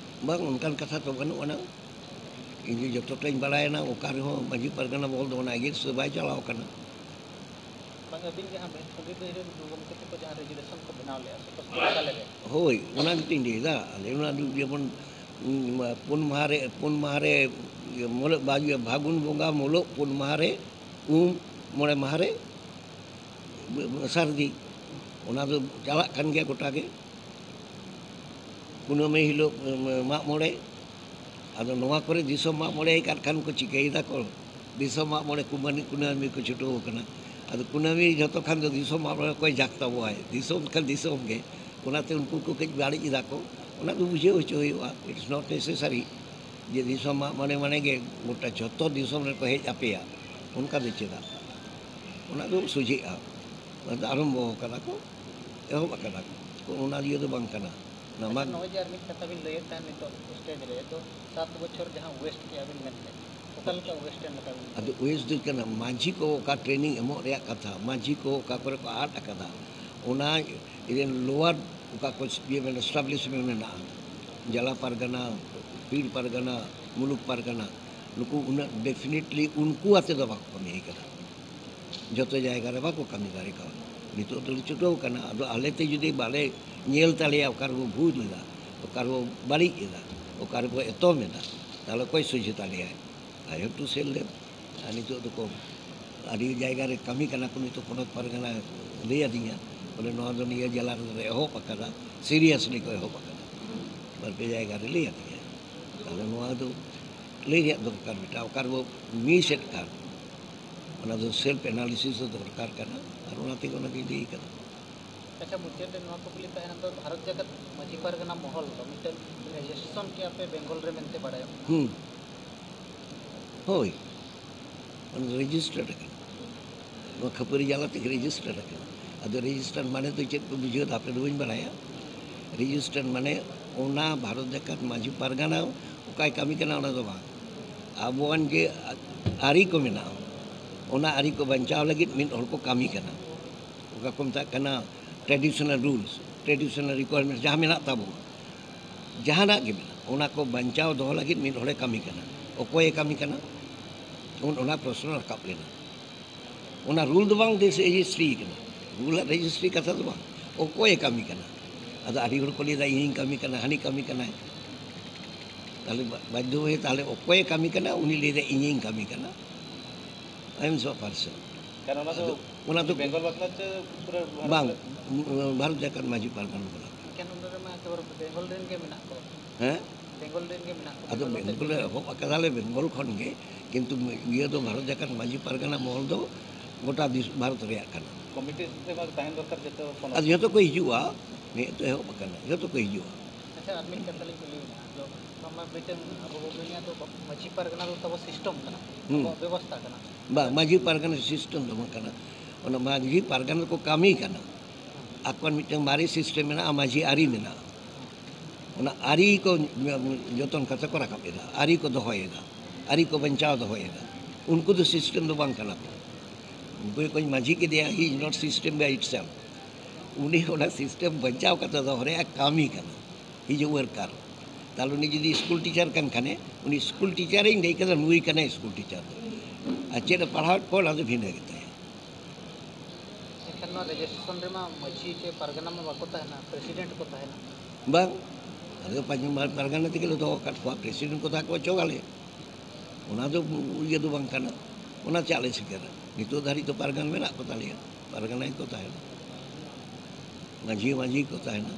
ᱵᱟᱝ, ᱚᱱᱠᱟᱱ ᱠᱟᱛᱷᱟ ᱛᱚ ᱵᱟᱹᱱᱩᱜ ᱟᱱᱟ᱾ ᱤᱧ ᱫᱚ ᱡᱚᱛᱚᱴᱟᱧ ᱵᱟᱲᱟᱭᱟ ᱱᱟ, ᱚᱠᱟ ᱨᱮᱦᱚᱸ ᱢᱟᱹᱡᱷᱤ ᱯᱟᱨᱜᱟᱱᱟ ᱢᱚᱦᱚᱞ ᱫᱚ ᱚᱱᱟ against ᱫᱚ ᱵᱟᱭ ᱪᱟᱞᱟᱣ ᱠᱟᱱᱟ᱾ ᱵᱟᱝ, ᱟᱹᱵᱤᱱ ᱡᱟᱦᱟᱸ ᱵᱷᱮᱫ ᱥᱟᱹᱜᱟᱹᱭ ᱵᱟᱹᱭᱦᱟᱹᱲ ᱨᱮᱱ ᱜᱩᱨᱩ ᱜᱚᱢᱠᱮ ᱛᱟᱠᱚ ᱡᱟᱦᱟᱸ ᱨᱮᱡᱩᱞᱮᱥᱚᱱ ᱠᱚ ᱵᱮᱱᱟᱣ ᱞᱮᱫᱼᱟ ᱥᱮ ᱠᱚ ᱥᱩᱨ ᱠᱟᱞᱮ ᱨᱮ᱾ ᱦᱳᱭ, ᱚᱱᱟ ᱜᱮᱛᱚᱧ ᱞᱟᱹᱭᱫᱟ᱾ ᱟᱞᱮ ᱚᱱᱟ ᱫᱚ ᱡᱮᱢᱚᱱ, ᱩᱢ, ᱯᱩᱱ ᱢᱟᱦᱟ ᱨᱮ, ᱯᱩᱱ ᱢᱟᱦᱟ ᱨᱮ, ᱤᱭᱟᱹ, ᱢᱩᱞᱩᱜ ᱵᱟ-, ᱤᱭᱟᱹ, ᱯᱷᱟᱹᱜᱩᱱ ᱵᱚᱸᱜᱟ ᱢᱩᱞᱩᱜ ᱯᱩᱱ ᱢᱟᱦᱟ ᱨᱮ ᱩᱢ, ᱢᱚᱬᱮ ᱢᱟᱦᱟ ᱨᱮ ᱥᱟᱹᱨᱫᱤ᱾ ᱚᱱᱟ ᱫᱚ ᱪᱟᱞᱟᱜ ᱠᱟᱱ ᱜᱮᱭᱟ ᱜᱚᱴᱟ ᱜᱮ᱾ ᱠᱩᱱᱟᱹᱢᱤ ᱦᱤᱞᱳᱜ, ᱩᱢ, ᱢᱟᱜ ᱢᱚᱬᱮ᱾ ᱟᱫᱚ ᱱᱚᱣᱟ ᱠᱚᱨᱮ ᱫᱤᱥᱚᱢ ᱢᱟᱜ ᱢᱚᱬᱮ ᱟᱠᱟᱫ ᱠᱷᱟᱱ ᱠᱚ ᱪᱤᱠᱟᱹᱭ ᱫᱟᱠᱚ? ᱫᱤᱥᱚᱢ ᱢᱟᱜ ᱢᱚᱬᱮ ᱠᱩᱢᱟᱹᱱᱤ, ᱠᱩᱱᱟᱹᱢᱤ ᱠᱚ ᱪᱷᱩᱴᱟᱹᱣ ᱠᱟᱱᱟ᱾ ᱟᱫᱚ ᱠᱩᱱᱟᱹᱢᱤ ᱡᱷᱚᱛᱚ ᱠᱷᱟᱱ ᱫᱚ ᱫᱤᱥᱚᱢ ᱢᱟᱜ ᱢᱚᱬᱮ ᱚᱠᱚᱭ ᱡᱟᱠ ᱛᱟᱵᱚᱣᱟᱭ? ᱫᱤᱥᱚᱢ ᱠᱷᱟᱱ ᱫᱤᱥᱚᱢ ᱜᱮ᱾ ᱚᱱᱟᱛᱮ ᱩᱱᱠᱩ ᱠᱚ ᱠᱟᱹᱡ ᱵᱟᱹᱲᱤᱡ ᱮᱫᱟ ᱠᱚ᱾ ᱚᱱᱟ ᱫᱚ ᱵᱩᱡᱷᱟᱹᱣ ᱦᱚᱪᱚ ᱦᱩᱭᱩᱜᱼᱟ, it's not necessary ᱡᱮ ᱫᱤᱥᱚᱢ ᱢᱟᱜ ᱢᱚᱬᱮ ᱢᱟᱱᱮ ᱜᱮ ᱜᱚᱴᱟ ᱡᱷᱚᱛᱚ ᱫᱤᱥᱚᱢ ᱨᱮᱠᱚ ᱦᱮᱡ ᱟᱯᱮᱭᱟ, ᱚᱱᱠᱟ ᱫᱚ ᱪᱮᱫᱟᱜ? ᱚᱱᱟ ᱫᱚ ᱥᱚᱡᱷᱮᱜᱼᱟ᱾ ᱚᱱᱟ ᱫᱚ ᱟᱨᱟᱢᱵᱚ ᱟᱠᱟᱫᱟ ᱠᱚ, ᱮᱦᱚᱵ ᱟᱠᱟᱫᱟ ᱠᱚ, ᱚᱱᱟ ᱤᱭᱟᱹ ᱫᱚ ᱵᱟᱝ ᱠᱟᱱᱟ᱾ ᱚᱱᱟ ᱟᱪᱪᱷᱟ, ᱢᱟᱜ- ᱱᱚᱜᱼᱚᱭ ᱡᱮ ᱟᱨ ᱢᱤᱫ ᱠᱟᱛᱷᱟ ᱵᱤᱱ ᱞᱟᱹᱭᱮᱫ ᱛᱟᱦᱮᱸᱫ ᱱᱤᱛᱚᱜ ᱥᱴᱮᱡ ᱨᱮ, ᱛᱚ ᱥᱟᱛ ᱵᱚᱪᱷᱚᱨ ᱡᱟᱦᱟᱸ ᱣᱮᱥᱴ ᱠᱮᱜᱼᱟ ᱵᱤᱱ ᱢᱮᱱᱛᱮ, ᱚᱠᱟ ᱞᱮᱠᱟ ᱣᱮᱥᱴ ᱮᱱ ᱞᱮᱠᱟ ᱵᱤᱱ ᱟᱫᱚ ᱢᱚᱱᱮᱭᱟ? ᱣᱮᱥᱴ ᱫᱚ ᱦᱩᱭᱩᱜ ᱠᱟᱱᱟ ᱢᱟᱹᱡᱷᱤ ᱠᱚ ᱚᱠᱟ ᱴᱨᱮᱱᱤᱝ ᱮᱢᱚᱜ ᱨᱮᱭᱟᱜ ᱠᱟᱛᱷᱟ, ᱢᱟᱹᱡᱷᱤ ᱠᱚ ᱚᱠᱟ ᱠᱚᱨᱮ ᱠᱚ ᱟᱫ ᱟᱠᱟᱫᱟ, ᱚᱱᱟ ᱤᱭᱟᱹ ᱞᱳᱣᱟᱨ ᱚᱠᱟ ᱠᱚ ᱤᱭᱟᱹ ᱢᱮᱱᱟᱜᱼᱟ, ᱮᱥᱴᱟᱵᱞᱤᱥᱢᱮᱱᱴ ᱢᱮᱱᱟᱜᱼᱟ, ᱡᱟᱞᱟ ᱯᱟᱨᱜᱟᱱᱟ, ᱯᱤᱲ ᱯᱟᱨᱜᱟᱱᱟ, ᱢᱩᱞᱩᱠ ᱯᱟᱨᱜᱟᱱᱟ, ᱱᱩᱠᱩ ᱩᱱᱟᱹᱜ ᱰᱮᱯᱷᱤᱱᱮᱴᱞᱤ ᱩᱱᱠᱩ ᱟᱛᱮ ᱫᱚ ᱵᱟᱠᱚ ᱠᱟᱹᱢᱤ ᱠᱟᱱᱟ᱾ ᱡᱚᱛᱚ ᱡᱟᱭᱜᱟ ᱨᱮ ᱵᱟᱠᱚ ᱠᱟᱹᱢᱤ ᱫᱟᱲᱮ ᱠᱟᱣᱫᱟ᱾ ᱱᱤᱛᱚᱜ ᱫᱚᱞᱮ ᱪᱷᱩᱴᱟᱹᱣ ᱠᱟᱱᱟ᱾ ᱟᱫᱚ ᱟᱞᱮᱛᱮ ᱡᱩᱫᱤ ᱵᱟᱞᱮ ᱧᱮᱞ ᱛᱟᱞᱮᱭᱟ, ᱚᱠᱟ ᱨᱮᱵᱚ ᱵᱷᱩᱞ ᱮᱫᱟ, ᱚᱠᱟ ᱨᱮᱵᱚ ᱵᱟᱹᱲᱤᱡ ᱮᱫᱟ, ᱚᱠᱟ ᱨᱮᱵᱚ ᱮᱛᱚᱢ ᱮᱫᱟ, ᱛᱟᱦᱚᱞᱮ ᱚᱠᱚᱭ ᱥᱚᱡᱷᱮ ᱛᱟᱞᱮᱭᱟᱭ? I have to say them. ᱟᱨ ᱱᱤᱛᱚᱜ ᱫᱚᱠᱚ ᱟᱹᱰᱤ ᱡᱟᱭᱜᱟ ᱨᱮ ᱠᱟᱹᱢᱤ ᱠᱟᱱᱟ ᱠᱚ, ᱱᱤᱛᱚᱜ ᱯᱚᱱᱚᱛ ᱯᱟᱨᱜᱟᱱᱟ ᱞᱟᱹᱭ ᱟᱹᱫᱤᱧᱟ, ᱵᱚᱞᱮ ᱱᱚᱣᱟ ᱫᱚ ᱱᱤᱭᱟᱹ ᱡᱮᱞᱟ ᱨᱮᱫᱚ ᱮᱦᱚᱵ ᱟᱠᱟᱫᱟ, ᱥᱤᱨᱤᱭᱟᱥᱞᱤ ᱠᱚ ᱮᱦᱚᱵ ᱟᱠᱟᱫᱟ, ᱵᱟᱨ ᱯᱮ ᱡᱟᱭᱜᱟ ᱨᱮ ᱞᱟᱹᱭ ᱟᱹᱫᱤᱧᱟ᱾ ᱱᱚᱣᱟ ᱫᱚ ᱞᱟᱹᱭ ᱨᱮᱭᱟᱜ ᱫᱚᱨᱠᱟᱨ ᱢᱤᱫᱴᱟᱝ, ᱚᱠᱟ ᱨᱮᱵᱚ ᱢᱤᱥ ᱮᱫ ᱠᱟᱱ, ᱚᱱᱟ ᱫᱚ ᱥᱮᱞᱯ ᱮᱱᱟᱞᱤᱥᱤᱥ ᱫᱚ ᱫᱚᱨᱠᱟᱨ ᱠᱟᱱᱟ, ᱟᱨ ᱚᱱᱟ ᱛᱮᱜᱮ ᱚᱱᱟ ᱫᱚᱧ ᱞᱟᱹᱭ ᱠᱟᱫᱟ᱾ ᱟᱪᱪᱷᱟ, ᱢᱩᱪᱟᱹᱫ ᱨᱮ ᱱᱚᱣᱟ ᱠᱩᱠᱞᱤ ᱛᱟᱦᱮᱱᱟ, ᱫᱚ ᱵᱷᱟᱨᱚᱛ ᱡᱟᱠᱟᱛ ᱢᱟᱹᱡᱷᱤ ᱯᱟᱨᱜᱟᱱᱟ ᱢᱚᱦᱚᱞ ᱫᱚ ᱢᱤᱫᱴᱮᱱ ᱨᱮᱡᱤᱥᱴᱨᱮᱥᱚᱱ ᱠᱮᱜᱼᱟ ᱯᱮ ᱵᱮᱝᱜᱚᱞ ᱨᱮ ᱢᱮᱱᱛᱮ ᱵᱟᱲᱟᱭᱚᱜ ᱠᱟᱱᱟ᱾ ᱦᱩᱸ, ᱦᱳᱭ, ᱚᱱᱟ ᱫᱚ ᱨᱮᱡᱤᱥᱴᱟᱨᱰ ᱟᱠᱟᱱᱟ, ᱱᱚᱣᱟ ᱠᱷᱟᱹᱯᱟᱹᱨᱤ ᱡᱟᱞᱟ ᱛᱮᱜᱮ ᱨᱮᱡᱤᱥᱴᱟᱨᱰ ᱟᱠᱟᱱᱟ᱾ ᱟᱫᱚ ᱨᱮᱡᱤᱥᱴᱟᱨ ᱢᱟᱱᱮ ᱫᱚ ᱪᱮᱫ ᱠᱚ ᱵᱩᱡᱷᱟᱹᱣ ᱫᱟ ᱟᱯᱮ ᱫᱚ ᱵᱟᱹᱧ ᱵᱟᱲᱟᱭᱟ᱾ ᱨᱮᱡᱤᱥᱴᱟᱨ ᱢᱟᱱᱮ ᱚᱱᱟ ᱵᱷᱟᱨᱚᱛ ᱡᱟᱠᱟᱛ ᱢᱟᱹᱡᱷᱤ ᱯᱟᱨᱜᱟᱱᱟ ᱚᱠᱟᱭ ᱠᱟᱹᱢᱤ ᱠᱟᱱᱟ ᱚᱱᱟ ᱫᱚ ᱵᱟᱝ, ᱟᱵᱚᱣᱟᱱ ᱡᱮ ᱟᱹᱨᱤ ᱠᱚ ᱢᱮᱱᱟᱜᱼᱟ, ᱚᱱᱟ ᱟᱹᱨᱤ ᱠᱚ ᱵᱟᱧᱪᱟᱣ ᱞᱟᱹᱜᱤᱫ ᱢᱤᱫ ᱦᱚᱲ ᱠᱚ ᱠᱟᱹᱢᱤ ᱠᱟᱱᱟ᱾ ᱚᱠᱟ ᱠᱚ ᱢᱮᱛᱟᱜ ᱠᱟᱱᱟ traditional rules, traditional requirements ᱡᱟᱦᱟᱸ ᱢᱮᱱᱟᱜ ᱛᱟᱵᱚᱱᱟ, ᱡᱟᱦᱟᱱᱟᱜ ᱜᱮ ᱢᱮᱱᱟᱜ, ᱚᱱᱟ ᱠᱚ ᱵᱟᱧᱪᱟᱣ ᱫᱚᱦᱚ ᱞᱟᱹᱜᱤᱫ ᱢᱤᱫ ᱦᱚᱲᱮ ᱠᱟᱹᱢᱤ ᱠᱟᱱᱟ᱾ ᱚᱠᱚᱭᱮ ᱠᱟᱹᱢᱤ ᱠᱟᱱᱟ? ᱩᱱ ᱚᱱᱟ ᱯᱨᱚᱥᱱᱚ ᱨᱟᱠᱟᱵ ᱞᱮᱱᱟ᱾ ᱚᱱᱟ ᱨᱩᱞ ᱫᱚ ᱵᱟᱝ ᱨᱮᱡᱤᱥᱴᱨᱤ ᱠᱟᱱᱟ, ᱨᱩᱞ ᱟᱨ ᱨᱮᱡᱤᱥᱴᱨᱤ ᱠᱟᱛᱷᱟ ᱫᱚ ᱵᱟᱝ, ᱚᱠᱚᱭᱮ ᱠᱟᱹᱢᱤ ᱠᱟᱱᱟ? ᱟᱫᱚ ᱟᱹᱰᱤ ᱦᱚᱲ ᱠᱚ ᱞᱟᱹᱭᱫᱟ ᱤᱧᱤᱧ ᱠᱟᱹᱢᱤ ᱠᱟᱱᱟ, ᱦᱟᱹᱱᱤ ᱠᱟᱹᱢᱤ ᱠᱟᱱᱟᱭ᱾ ᱛᱟᱦᱞᱮ ᱵᱟ- ᱵᱟᱫᱽᱫᱷᱚ ᱦᱚᱭᱮ ᱛᱟᱦᱞᱮ ᱚᱠᱚᱭᱮ ᱠᱟᱹᱢᱤ ᱠᱟᱱᱟ? ᱩᱱᱤ ᱞᱟᱹᱭᱫᱟ ᱤᱧᱤᱧ ᱠᱟᱹᱢᱤ ᱠᱟᱱᱟ, I am so person᱾ ᱠᱟᱨᱚᱱ ᱚᱱᱟ ᱫᱚ ᱟᱫᱚ ᱚᱱᱟ ᱫᱚ ᱵᱮᱝᱜᱚᱞ ᱵᱟᱠᱷᱨᱟ ᱪᱮ ᱯᱩᱨᱟᱹ ᱵᱷᱟᱨᱚᱛ ᱵᱟᱝ, ᱨᱮ? ᱵᱷᱟᱨᱚᱛ ᱡᱟᱠᱟᱛ ᱢᱟᱹᱡᱷᱤ ᱯᱟᱨᱜᱟᱱᱟ ᱵᱚᱞᱟ᱾ ᱮᱱᱠᱷᱟᱱ ᱚᱸᱰᱮ ᱨᱮᱢᱟ ᱮᱠᱮᱵᱟᱨᱮ ᱵᱮᱝᱜᱚᱞ ᱨᱮᱱ ᱜᱮ ᱢᱮᱱᱟᱜ ᱠᱚᱣᱟ᱾ ᱦᱮᱸ, ᱵᱮᱝᱜᱚᱞ ᱨᱮᱱ ᱜᱮ ᱢᱮᱱᱟᱜ ᱠᱚᱣᱟ᱾ ᱟᱫᱚ ᱵᱮᱝᱜᱚᱞ ᱦᱚᱛᱮᱡ ᱵᱮᱝᱜᱚᱞ ᱨᱮ ᱮᱦᱚᱵ ᱟᱠᱟᱫᱟᱞᱮ ᱵᱮᱝᱜᱚᱞ ᱠᱷᱚᱱ ᱜᱮ, ᱠᱤᱱᱛᱩ ᱤᱭᱟᱹ ᱫᱚ ᱵᱷᱟᱨᱚᱛ ᱡᱟᱠᱟᱛ ᱢᱟᱹᱡᱷᱤ ᱯᱟᱨᱜᱟᱱᱟ ᱢᱚᱦᱚᱞ ᱫᱚ ᱜᱚᱴᱟ ᱫᱤᱥ- ᱵᱷᱟᱨᱚᱛ ᱨᱮᱭᱟᱜ ᱠᱟᱱᱟ᱾ ᱠᱚᱢᱤᱴᱤ ᱥᱤᱥᱴᱮᱢ ᱟᱨ ᱛᱟᱦᱮᱱ ᱫᱚᱨᱠᱟᱨ ᱡᱚᱛᱚ ᱯᱚᱱᱚᱛ ᱟᱫᱚ ᱡᱚᱛᱚ ᱠᱚ ᱦᱤᱡᱩᱜᱼᱟ, ᱱᱤᱭᱟᱹ ᱛᱚ ᱮᱦᱚᱵ ᱟᱠᱟᱱᱟ, ᱡᱚᱛᱚ ᱠᱚ ᱦᱤᱡᱩᱜᱼᱟ᱾ ᱟᱪᱪᱷᱟ, ᱟᱨ ᱢᱤᱫ ᱠᱟᱛᱷᱟ ᱞᱤᱧ ᱠᱩᱞᱤ ᱵᱮᱱᱟ, ᱟᱫᱚ ᱱᱚᱣᱟ ᱢᱟ ᱢᱤᱫᱴᱮᱱ ᱟᱵᱚ ᱵᱚ ᱢᱮᱱᱮᱫ ᱫᱚ ᱢᱟᱹᱡᱷᱤ ᱯᱟᱨᱜᱟᱱᱟ ᱫᱚ ᱛᱟᱵᱚ ᱥᱤᱥᱴᱮᱢ ᱠᱟᱱᱟ, ᱦᱩᱸ᱾ ᱟᱵᱚᱣᱟᱜ ᱵᱮᱵᱚᱥᱛᱷᱟ ᱠᱟᱱᱟ᱾ ᱵᱟᱝ, ᱢᱟᱹᱡᱷᱤ ᱯᱟᱨᱜᱟᱱᱟ ᱥᱤᱥᱴᱮᱢ ᱫᱚ ᱵᱟᱝ ᱠᱟᱱᱟ, ᱚᱱᱟ ᱢᱟᱹᱡᱷᱤ ᱯᱟᱨᱜᱟᱱᱟ ᱠᱚ ᱠᱟᱹᱢᱤ ᱠᱟᱱᱟ, ᱟᱠᱚᱣᱟᱜ ᱢᱤᱫᱴᱟᱝ ᱢᱟᱨᱮ ᱥᱤᱥᱴᱮᱢ ᱢᱮᱱᱟᱜᱼᱟ, ᱢᱟᱹᱡᱷᱤ ᱟᱹᱨᱤ ᱢᱮᱱᱟᱜᱼᱟ, ᱚᱱᱟ ᱟᱹᱨᱤ ᱠᱚ ᱡᱚᱛᱚᱱ ᱠᱟᱛᱮ ᱠᱚ ᱨᱟᱠᱟᱵ ᱮᱫᱟ, ᱟᱹᱨᱤ ᱠᱚ ᱫᱚᱦᱚᱭᱮᱫᱟ, ᱟᱹᱨᱤ ᱠᱚ ᱵᱟᱧᱪᱟᱣ ᱫᱚᱦᱚᱭᱮᱫᱟ᱾ ᱩᱱᱠᱩ ᱫᱚ ᱥᱤᱥᱴᱮᱢ ᱫᱚ ᱵᱟᱝ ᱠᱟᱱᱟ ᱠᱚ᱾ ᱩᱱᱠᱩ ᱠᱚ ᱢᱟᱹᱡᱷᱤ ᱠᱮᱫᱮᱭᱟ, he is not system by itself᱾ ᱩᱱᱤ ᱚᱱᱟ ᱥᱤᱥᱴᱮᱢ ᱵᱟᱧᱪᱟᱣ ᱠᱟᱛᱮ ᱫᱚᱦᱚ ᱨᱮᱭᱟᱜ ᱠᱟᱹᱢᱤ ᱠᱟᱱᱟ, he is a worker᱾ ᱛᱟᱦᱞᱮ ᱩᱱᱤ ᱡᱩᱫᱤ ᱥᱠᱩᱞ ᱴᱤᱪᱟᱨ ᱠᱟᱱ ᱠᱷᱟᱱᱮ, ᱩᱱᱤ ᱥᱠᱩᱞ ᱴᱤᱪᱟᱨᱤᱧ ᱞᱟᱹᱭ ᱠᱮᱫᱟ, ᱱᱩᱭ ᱠᱟᱱᱟᱭ ᱥᱠᱩᱞ ᱴᱤᱪᱟᱨ ᱫᱚ᱾ ᱟᱨ ᱪᱮᱫ ᱮ ᱯᱟᱲᱦᱟᱣᱮᱫ ᱠᱚᱣᱟ ᱚᱱᱟ ᱫᱚ ᱵᱷᱤᱱᱟᱹ ᱜᱮᱛᱟᱭᱟ᱾ ᱮᱱᱠᱷᱟᱱ ᱱᱚᱣᱟ ᱨᱮᱡᱤᱥᱴᱨᱮᱥᱚᱱ ᱨᱮᱢᱟ ᱢᱟᱹᱡᱷᱤ ᱪᱮ ᱯᱟᱨᱜᱟᱱᱟ ᱢᱟ ᱵᱟᱠᱚ ᱛᱟᱦᱮᱱᱟ, ᱯᱨᱮᱥᱤᱰᱮᱱᱴ ᱠᱚ ᱛᱟᱦᱮᱱᱟ᱾ ᱵᱟᱝ, ᱟᱫᱚ ᱯᱟᱨᱜᱟᱱᱟ ᱛᱮᱜᱮ ᱞᱮ ᱫᱚᱦᱚ ᱟᱠᱟᱫ ᱠᱚᱣᱟ, ᱯᱨᱮᱥᱤᱰᱮᱱᱴ ᱠᱚ ᱛᱟᱦᱮᱸ ᱠᱚ ᱚᱪᱚᱜ ᱟᱞᱮ, ᱚᱱᱟ ᱫᱚ ᱤᱭᱟᱹ ᱫᱚ ᱵᱟᱝ ᱠᱟᱱᱟ, ᱚᱱᱟ ᱪᱮᱫ ᱞᱮ ᱪᱤᱠᱟᱹᱭᱟ? ᱱᱤᱛᱚᱜ ᱫᱷᱟᱹᱨᱤᱡ ᱫᱚ ᱯᱟᱨᱜᱟᱱᱟ ᱢᱮᱱᱟᱜ ᱠᱚ ᱛᱟᱞᱮᱭᱟ, ᱯᱟᱨᱜᱟᱱᱟ ᱜᱮᱠᱚ ᱛᱟᱦᱮᱱᱟ, ᱢᱟᱹᱡᱷᱤ ᱢᱟᱹᱡᱷᱤ ᱠᱚ ᱛᱟᱦᱮᱱᱟ,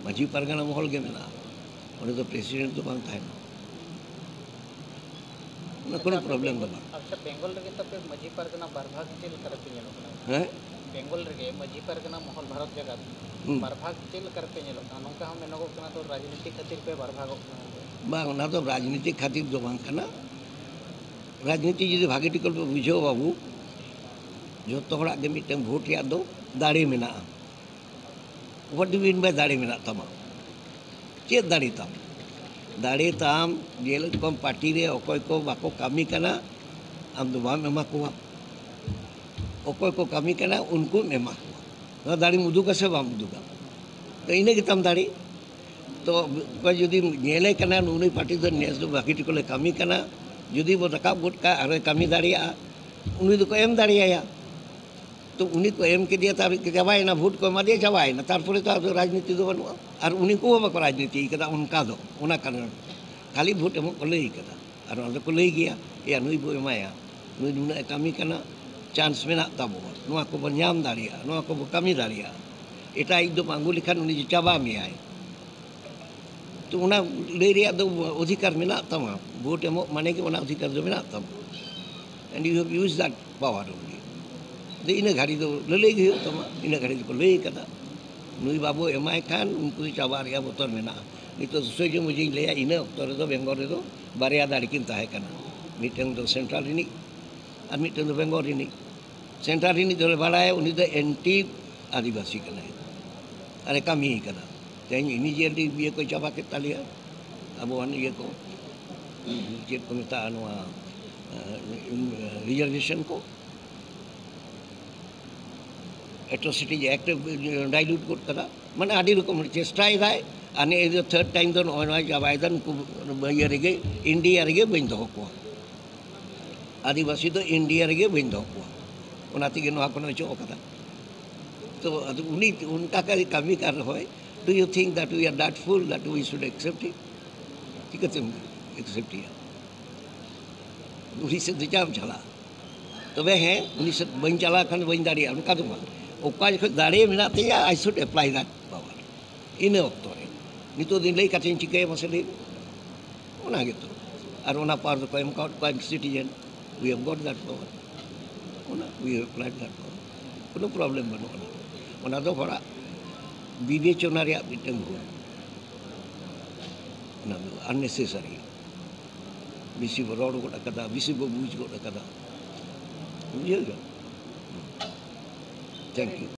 ᱢᱟᱹᱡᱷᱤ ᱯᱟᱨᱜᱟᱱᱟ ᱢᱚᱦᱚᱞ ᱜᱮ ᱢᱮᱱᱟᱜᱼᱟ, ᱚᱸᱰᱮ ᱫᱚ ᱯᱨᱮᱥᱤᱰᱮᱱᱴ ᱫᱚ ᱵᱟᱝ ᱛᱟᱦᱮᱱᱟ᱾ ᱚᱱᱟ ᱠᱳᱱᱳ problem ᱫᱚ ᱵᱟᱝ᱾ ᱟᱪᱪᱷᱟ, ᱵᱮᱝᱜᱚᱞ ᱨᱮᱜᱮ ᱛᱟᱯᱮ ᱢᱟᱹᱡᱷᱤ ᱯᱟᱨᱜᱟᱱᱟ ᱵᱟᱨ ᱵᱷᱟᱜᱽ ᱪᱮᱫ ᱞᱮᱠᱟ ᱨᱮᱯᱮ ᱧᱮᱞᱚᱜ ᱠᱟᱱᱟ? ᱦᱮᱸ? ᱵᱮᱝᱜᱚᱞ ᱨᱮᱜᱮ ᱢᱟᱹᱡᱷᱤ ᱯᱟᱨᱜᱟᱱᱟ ᱢᱚᱦᱚᱞ ᱵᱷᱟᱨᱚᱛ ᱡᱟᱠᱟᱛ ᱦᱩᱸ᱾ ᱵᱟᱨ ᱵᱷᱟᱜᱽ ᱪᱮᱫ ᱞᱮᱠᱟ ᱨᱮᱯᱮ ᱧᱮᱞᱚᱜ ᱠᱟᱱᱟ? ᱱᱚᱝᱠᱟ ᱦᱚᱸ ᱢᱮᱱᱚᱜᱚᱜ ᱠᱟᱱᱟ ᱛᱚ, ᱨᱟᱡᱽᱱᱤᱛᱤ ᱠᱷᱟᱹᱛᱤᱨ ᱯᱮ ᱵᱟᱨ ᱵᱷᱟᱜᱚᱜ ᱠᱟᱱᱟ᱾ ᱵᱟᱝ, ᱚᱱᱟ ᱫᱚ ᱨᱟᱡᱽᱱᱤᱛᱤ ᱠᱷᱟᱹᱛᱤᱨ ᱫᱚ ᱵᱟᱝ ᱠᱟᱱᱟ᱾ ᱨᱟᱡᱽᱱᱤᱛᱤ ᱡᱩᱫᱤ ᱵᱷᱟᱜᱮ ᱴᱷᱤᱠ ᱯᱮ ᱵᱩᱡᱷᱟᱹᱣᱟ ᱵᱟᱹᱵᱩ, ᱡᱷᱚᱛᱚ ᱦᱚᱲᱟᱜ ᱜᱮ ᱢᱤᱫᱴᱟᱝ vote ᱨᱮᱭᱟᱜ ᱫᱚ ᱫᱟᱲᱮ ᱢᱮᱱᱟᱜᱼᱟ᱾ What do you mean by ᱫᱟᱲᱮ ᱢᱮᱱᱟᱜ ᱛᱟᱢᱟ? ᱪᱮᱫ ᱫᱟᱲᱮ ᱛᱟᱢ? ᱫᱟᱲᱮ ᱛᱟᱢ ᱡᱮᱨᱚᱠᱚᱢ party ᱨᱮ ᱚᱠᱚᱭ ᱠᱚ ᱵᱟᱠᱚ ᱠᱟᱹᱢᱤ ᱠᱟᱱᱟ, ᱟᱢ ᱫᱚ ᱵᱟᱢ ᱮᱢᱟ ᱠᱚᱣᱟ᱾ ᱚᱠᱚᱭ ᱠᱚ ᱠᱟᱹᱢᱤ ᱠᱟᱱᱟ, ᱩᱱᱠᱩᱢ ᱮᱢᱟ ᱠᱚᱣᱟ᱾ ᱱᱚᱣᱟ ᱫᱟᱲᱮᱢ ᱩᱫᱩᱜᱟ ᱥᱮ ᱵᱟᱢ ᱩᱫᱩᱜᱟ? ᱛᱚ, ᱤᱱᱟᱹ ᱜᱮᱛᱟᱢ ᱫᱟᱲᱮ᱾ ᱛᱚ, ᱚᱠᱚᱭ ᱡᱩᱫᱤ ᱧᱮᱞᱮ ᱠᱟᱱᱟ, ᱱᱩᱭ party ᱫᱚ ᱱᱮᱥ ᱫᱚ ᱵᱷᱟᱹᱜᱤ ᱴᱷᱤᱠ ᱞᱮ ᱠᱟᱹᱢᱤ ᱠᱟᱱᱟ, ᱡᱩᱫᱤ ᱵᱚ ᱨᱟᱠᱟᱵ ᱜᱚᱫ ᱠᱟᱜᱼᱟ ᱟᱨᱮ ᱠᱟᱹᱢᱤ ᱫᱟᱲᱮᱭᱟᱜᱼᱟ, ᱩᱱᱤ ᱫᱚᱠᱚ ᱮᱢ ᱫᱟᱲᱮᱭᱟᱭᱟ᱾ ᱛᱚ, ᱩᱱᱤ ᱠᱚ ᱮᱢ ᱠᱮᱫᱮᱭᱟ, ᱛᱟᱨ ᱪᱟᱵᱟᱭᱮᱱᱟ, vote ᱠᱚ ᱮᱢᱟ ᱫᱮᱭᱟ, ᱪᱟᱵᱟᱭᱮᱱᱟ, ᱛᱟᱨᱯᱚᱨᱮ ᱛᱚ ᱟᱫᱚ ᱨᱟᱡᱽᱱᱤᱛᱤ ᱫᱚ ᱵᱟᱹᱱᱩᱜᱼᱟ᱾ ᱟᱨ ᱩᱱᱤ ᱠᱚᱦᱚᱸ ᱵᱟᱠᱚ ᱨᱟᱡᱽᱱᱤᱛᱤ ᱠᱟᱫᱟ ᱚᱱᱠᱟ ᱫᱚ, ᱚᱱᱟ ᱠᱟᱨᱚᱱ ᱠᱷᱟᱹᱞᱤ vote ᱮᱢᱚᱜ ᱠᱚ ᱞᱟᱹᱭ ᱠᱟᱫᱟ᱾ ᱟᱨ ᱚᱱᱟ ᱫᱚᱠᱚ ᱞᱟᱹᱭ ᱜᱮᱭᱟ, ᱮᱭᱟ, ᱱᱩᱭ ᱵᱚ ᱮᱢᱟᱭᱟ, ᱱᱩᱭ ᱱᱩᱱᱟᱹᱜ ᱮ ᱠᱟᱹᱢᱤ ᱠᱟᱱᱟ, chance ᱢᱮᱱᱟᱜ ᱛᱟᱵᱚᱱᱟ, ᱱᱚᱣᱟ ᱠᱚᱵᱚ ᱧᱟᱢ ᱫᱟᱲᱮᱭᱟᱜᱼᱟ, ᱱᱚᱣᱟ ᱠᱚᱵᱚ ᱠᱟᱹᱢᱤ ᱫᱟᱲᱮᱭᱟᱜᱼᱟ᱾ ᱮᱴᱟᱜ ᱤᱡ ᱫᱚ ᱟᱹᱜᱩ ᱞᱮᱠᱷᱟᱱ ᱩᱱᱤ ᱫᱚ ᱪᱟᱵᱟ ᱢᱮᱭᱟᱭ᱾ ᱛᱚ, ᱚᱱᱟ ᱞᱟᱹᱭ ᱨᱮᱭᱟᱜ ᱫᱚ ᱚᱫᱷᱤᱠᱟᱨ ᱢᱮᱱᱟᱜ ᱛᱟᱢᱟ, vote ᱮᱢᱚᱜ ᱢᱟᱱᱮ ᱜᱮ ᱚᱱᱟ ᱚᱫᱷᱤᱠᱟᱨ ᱫᱚ ᱢᱮᱱᱟᱜ ᱛᱟᱢᱟ, and you have used that power only. ᱟᱫᱚ ᱤᱱᱟᱹ ᱜᱷᱟᱹᱲᱤ ᱫᱚ ᱞᱟᱹᱞᱟᱹᱭ ᱜᱮ ᱦᱩᱭᱩᱜ ᱛᱟᱢᱟ, ᱤᱱᱟᱹ ᱜᱷᱟᱹᱲᱤ ᱫᱚᱠᱚ ᱞᱟᱹᱭ ᱠᱟᱫᱟ, ᱱᱩᱭ ᱵᱟᱵᱚ ᱮᱢᱟᱭ ᱠᱷᱟᱱ ᱩᱱᱠᱩ ᱫᱚ ᱪᱟᱵᱟ ᱨᱮᱭᱟᱜ ᱵᱚᱛᱚᱨ ᱢᱮᱱᱟᱜᱼᱟ᱾ ᱱᱤᱛᱚᱜ ᱥᱚᱡᱷᱮ ᱢᱚᱡᱷᱮᱧ ᱞᱟᱹᱭᱟ, ᱤᱱᱟᱹ ᱚᱠᱛᱚ ᱨᱮᱫᱚ ᱵᱮᱝᱜᱚᱞ ᱨᱮᱫᱚ ᱵᱟᱨᱭᱟ ᱫᱟᱲᱮ ᱠᱤᱱ ᱛᱟᱦᱮᱸ ᱠᱟᱱᱟ, ᱢᱤᱫᱴᱟᱝ ᱫᱚ central ᱨᱤᱱᱤᱡ ᱟᱨ ᱢᱤᱫᱴᱟᱝ ᱫᱚ ᱵᱮᱝᱜᱚᱞ ᱨᱤᱱᱤᱡ᱾ Central ᱨᱤᱱᱤᱡ ᱫᱚᱞᱮ ᱵᱟᱲᱟᱭᱟ, ᱩᱱᱤ ᱫᱚ anti ᱟᱹᱫᱤᱵᱟᱹᱥᱤ ᱠᱟᱱᱟᱭ ᱟᱨᱮ ᱠᱟᱹᱢᱤ ᱠᱟᱫᱟ᱾ ᱛᱮᱦᱮᱧ immediately ᱤᱭᱟᱹ ᱠᱚ ᱪᱟᱵᱟ ᱠᱮᱫ ᱛᱟᱞᱮᱭᱟ, ᱟᱵᱚᱣᱟᱜ ᱤᱭᱟᱹ ᱠᱚ, ᱪᱮᱫ ᱠᱚ ᱢᱮᱛᱟᱜᱼᱟ ᱱᱚᱣᱟ, reservation ᱠᱚ, Atrocity Act ᱮ dilute ᱜᱚᱫ ᱠᱟᱫᱟ᱾ ᱢᱟᱱᱮ ᱟᱹᱰᱤ ᱨᱚᱠᱚᱢ ᱪᱮᱥᱴᱟᱭᱮᱫᱟᱭ᱾ ᱟᱨ ᱱᱤᱭᱟᱹ third time ᱫᱚ ᱱᱚᱜᱼᱚᱭ ᱱᱚᱣᱟ ᱪᱟᱵᱟᱭᱮᱫᱟ, ᱱᱩᱠᱩ ᱤᱭᱟᱹ ᱨᱮᱜᱮ, ᱤᱱᱰᱤᱭᱟ ᱨᱮᱜᱮ ᱵᱟᱹᱧ ᱫᱚᱦᱚ ᱠᱚᱣᱟ᱾ ᱟᱹᱫᱤᱵᱟᱹᱥᱤ ᱫᱚ ᱤᱱᱰᱤᱭᱟ ᱨᱮᱜᱮ ᱵᱟᱹᱧ ᱫᱚᱦᱚ ᱠᱚᱣᱟ, ᱚᱱᱟ ᱛᱮᱜᱮ ᱱᱚᱣᱟ ᱠᱚ ᱚᱪᱚᱜ ᱠᱟᱫᱟ᱾ ᱛᱚ ᱟᱫᱚ ᱩᱱᱤ ᱚᱱᱠᱟ ᱠᱟᱭ ᱠᱟᱹᱢᱤ ᱠᱟᱱ ᱨᱮᱦᱚᱸᱭ, do you think that we are that fool that we should accept it? ᱪᱤᱠᱟᱹᱛᱮᱢ accept ᱮᱭᱟ? ᱩᱱᱤ ᱥᱮᱫ ᱫᱚ ᱪᱟᱢ ᱪᱟᱞᱟᱜᱼᱟ? ᱛᱚᱵᱮ ᱦᱮᱸ, ᱩᱱᱤ ᱥᱮᱫ ᱵᱟᱹᱧ ᱪᱟᱞᱟᱣ ᱠᱷᱟᱱ ᱵᱟᱹᱧ ᱫᱟᱲᱮᱭᱟᱜᱼᱟ, ᱚᱱᱠᱟ ᱫᱚ ᱵᱟᱝ᱾ ᱚᱠᱟ ᱡᱚᱠᱷᱚᱱ ᱫᱟᱲᱮ ᱢᱮᱱᱟᱜ ᱛᱤᱧᱟ, I should apply that power. ᱤᱱᱟᱹ ᱚᱠᱛᱚ ᱨᱮ ᱱᱤᱛᱚᱜ ᱫᱚᱧ ᱞᱟᱹᱭ ᱠᱟᱛᱮᱧ ᱪᱤᱠᱟᱹᱭᱟ ᱢᱟᱥᱮ ᱞᱟᱹᱭ ᱢᱮ? ᱚᱱᱟ ᱜᱮᱛᱚ᱾ ᱟᱨ ᱚᱱᱟ ᱯᱟᱣᱟᱨ ᱫᱚᱠᱚ ᱮᱢ ᱠᱟᱣᱟᱫ ᱠᱚᱣᱟ X citizen. We have got that power. ᱚᱱᱟ we have applied that power. ᱠᱳᱱᱳ ᱯᱨᱚᱵᱞᱮᱢ ᱵᱟᱹᱱᱩᱜ ᱟᱱᱟ᱾ ᱚᱱᱟ ᱫᱚ ᱦᱚᱲᱟᱜ ᱵᱤᱵᱮᱪᱚᱱᱟ ᱨᱮᱭᱟᱜ ᱢᱤᱫᱴᱟᱝ ᱵᱷᱩᱞ᱾ ᱚᱱᱟ ᱫᱚ ᱟᱱᱱᱮᱥᱮᱥᱟᱨᱤ᱾ ᱵᱮᱥᱤ ᱵᱚ ᱨᱚᱲ ᱜᱚᱫ ᱟᱠᱟᱫᱟ, ᱵᱮᱥᱤ ᱵᱚ ᱵᱩᱡᱽ ᱜᱚᱫ ᱟᱠᱟᱫᱟ᱾ ᱵᱩᱡᱷᱟᱹᱣ ᱜᱮ? Thank you.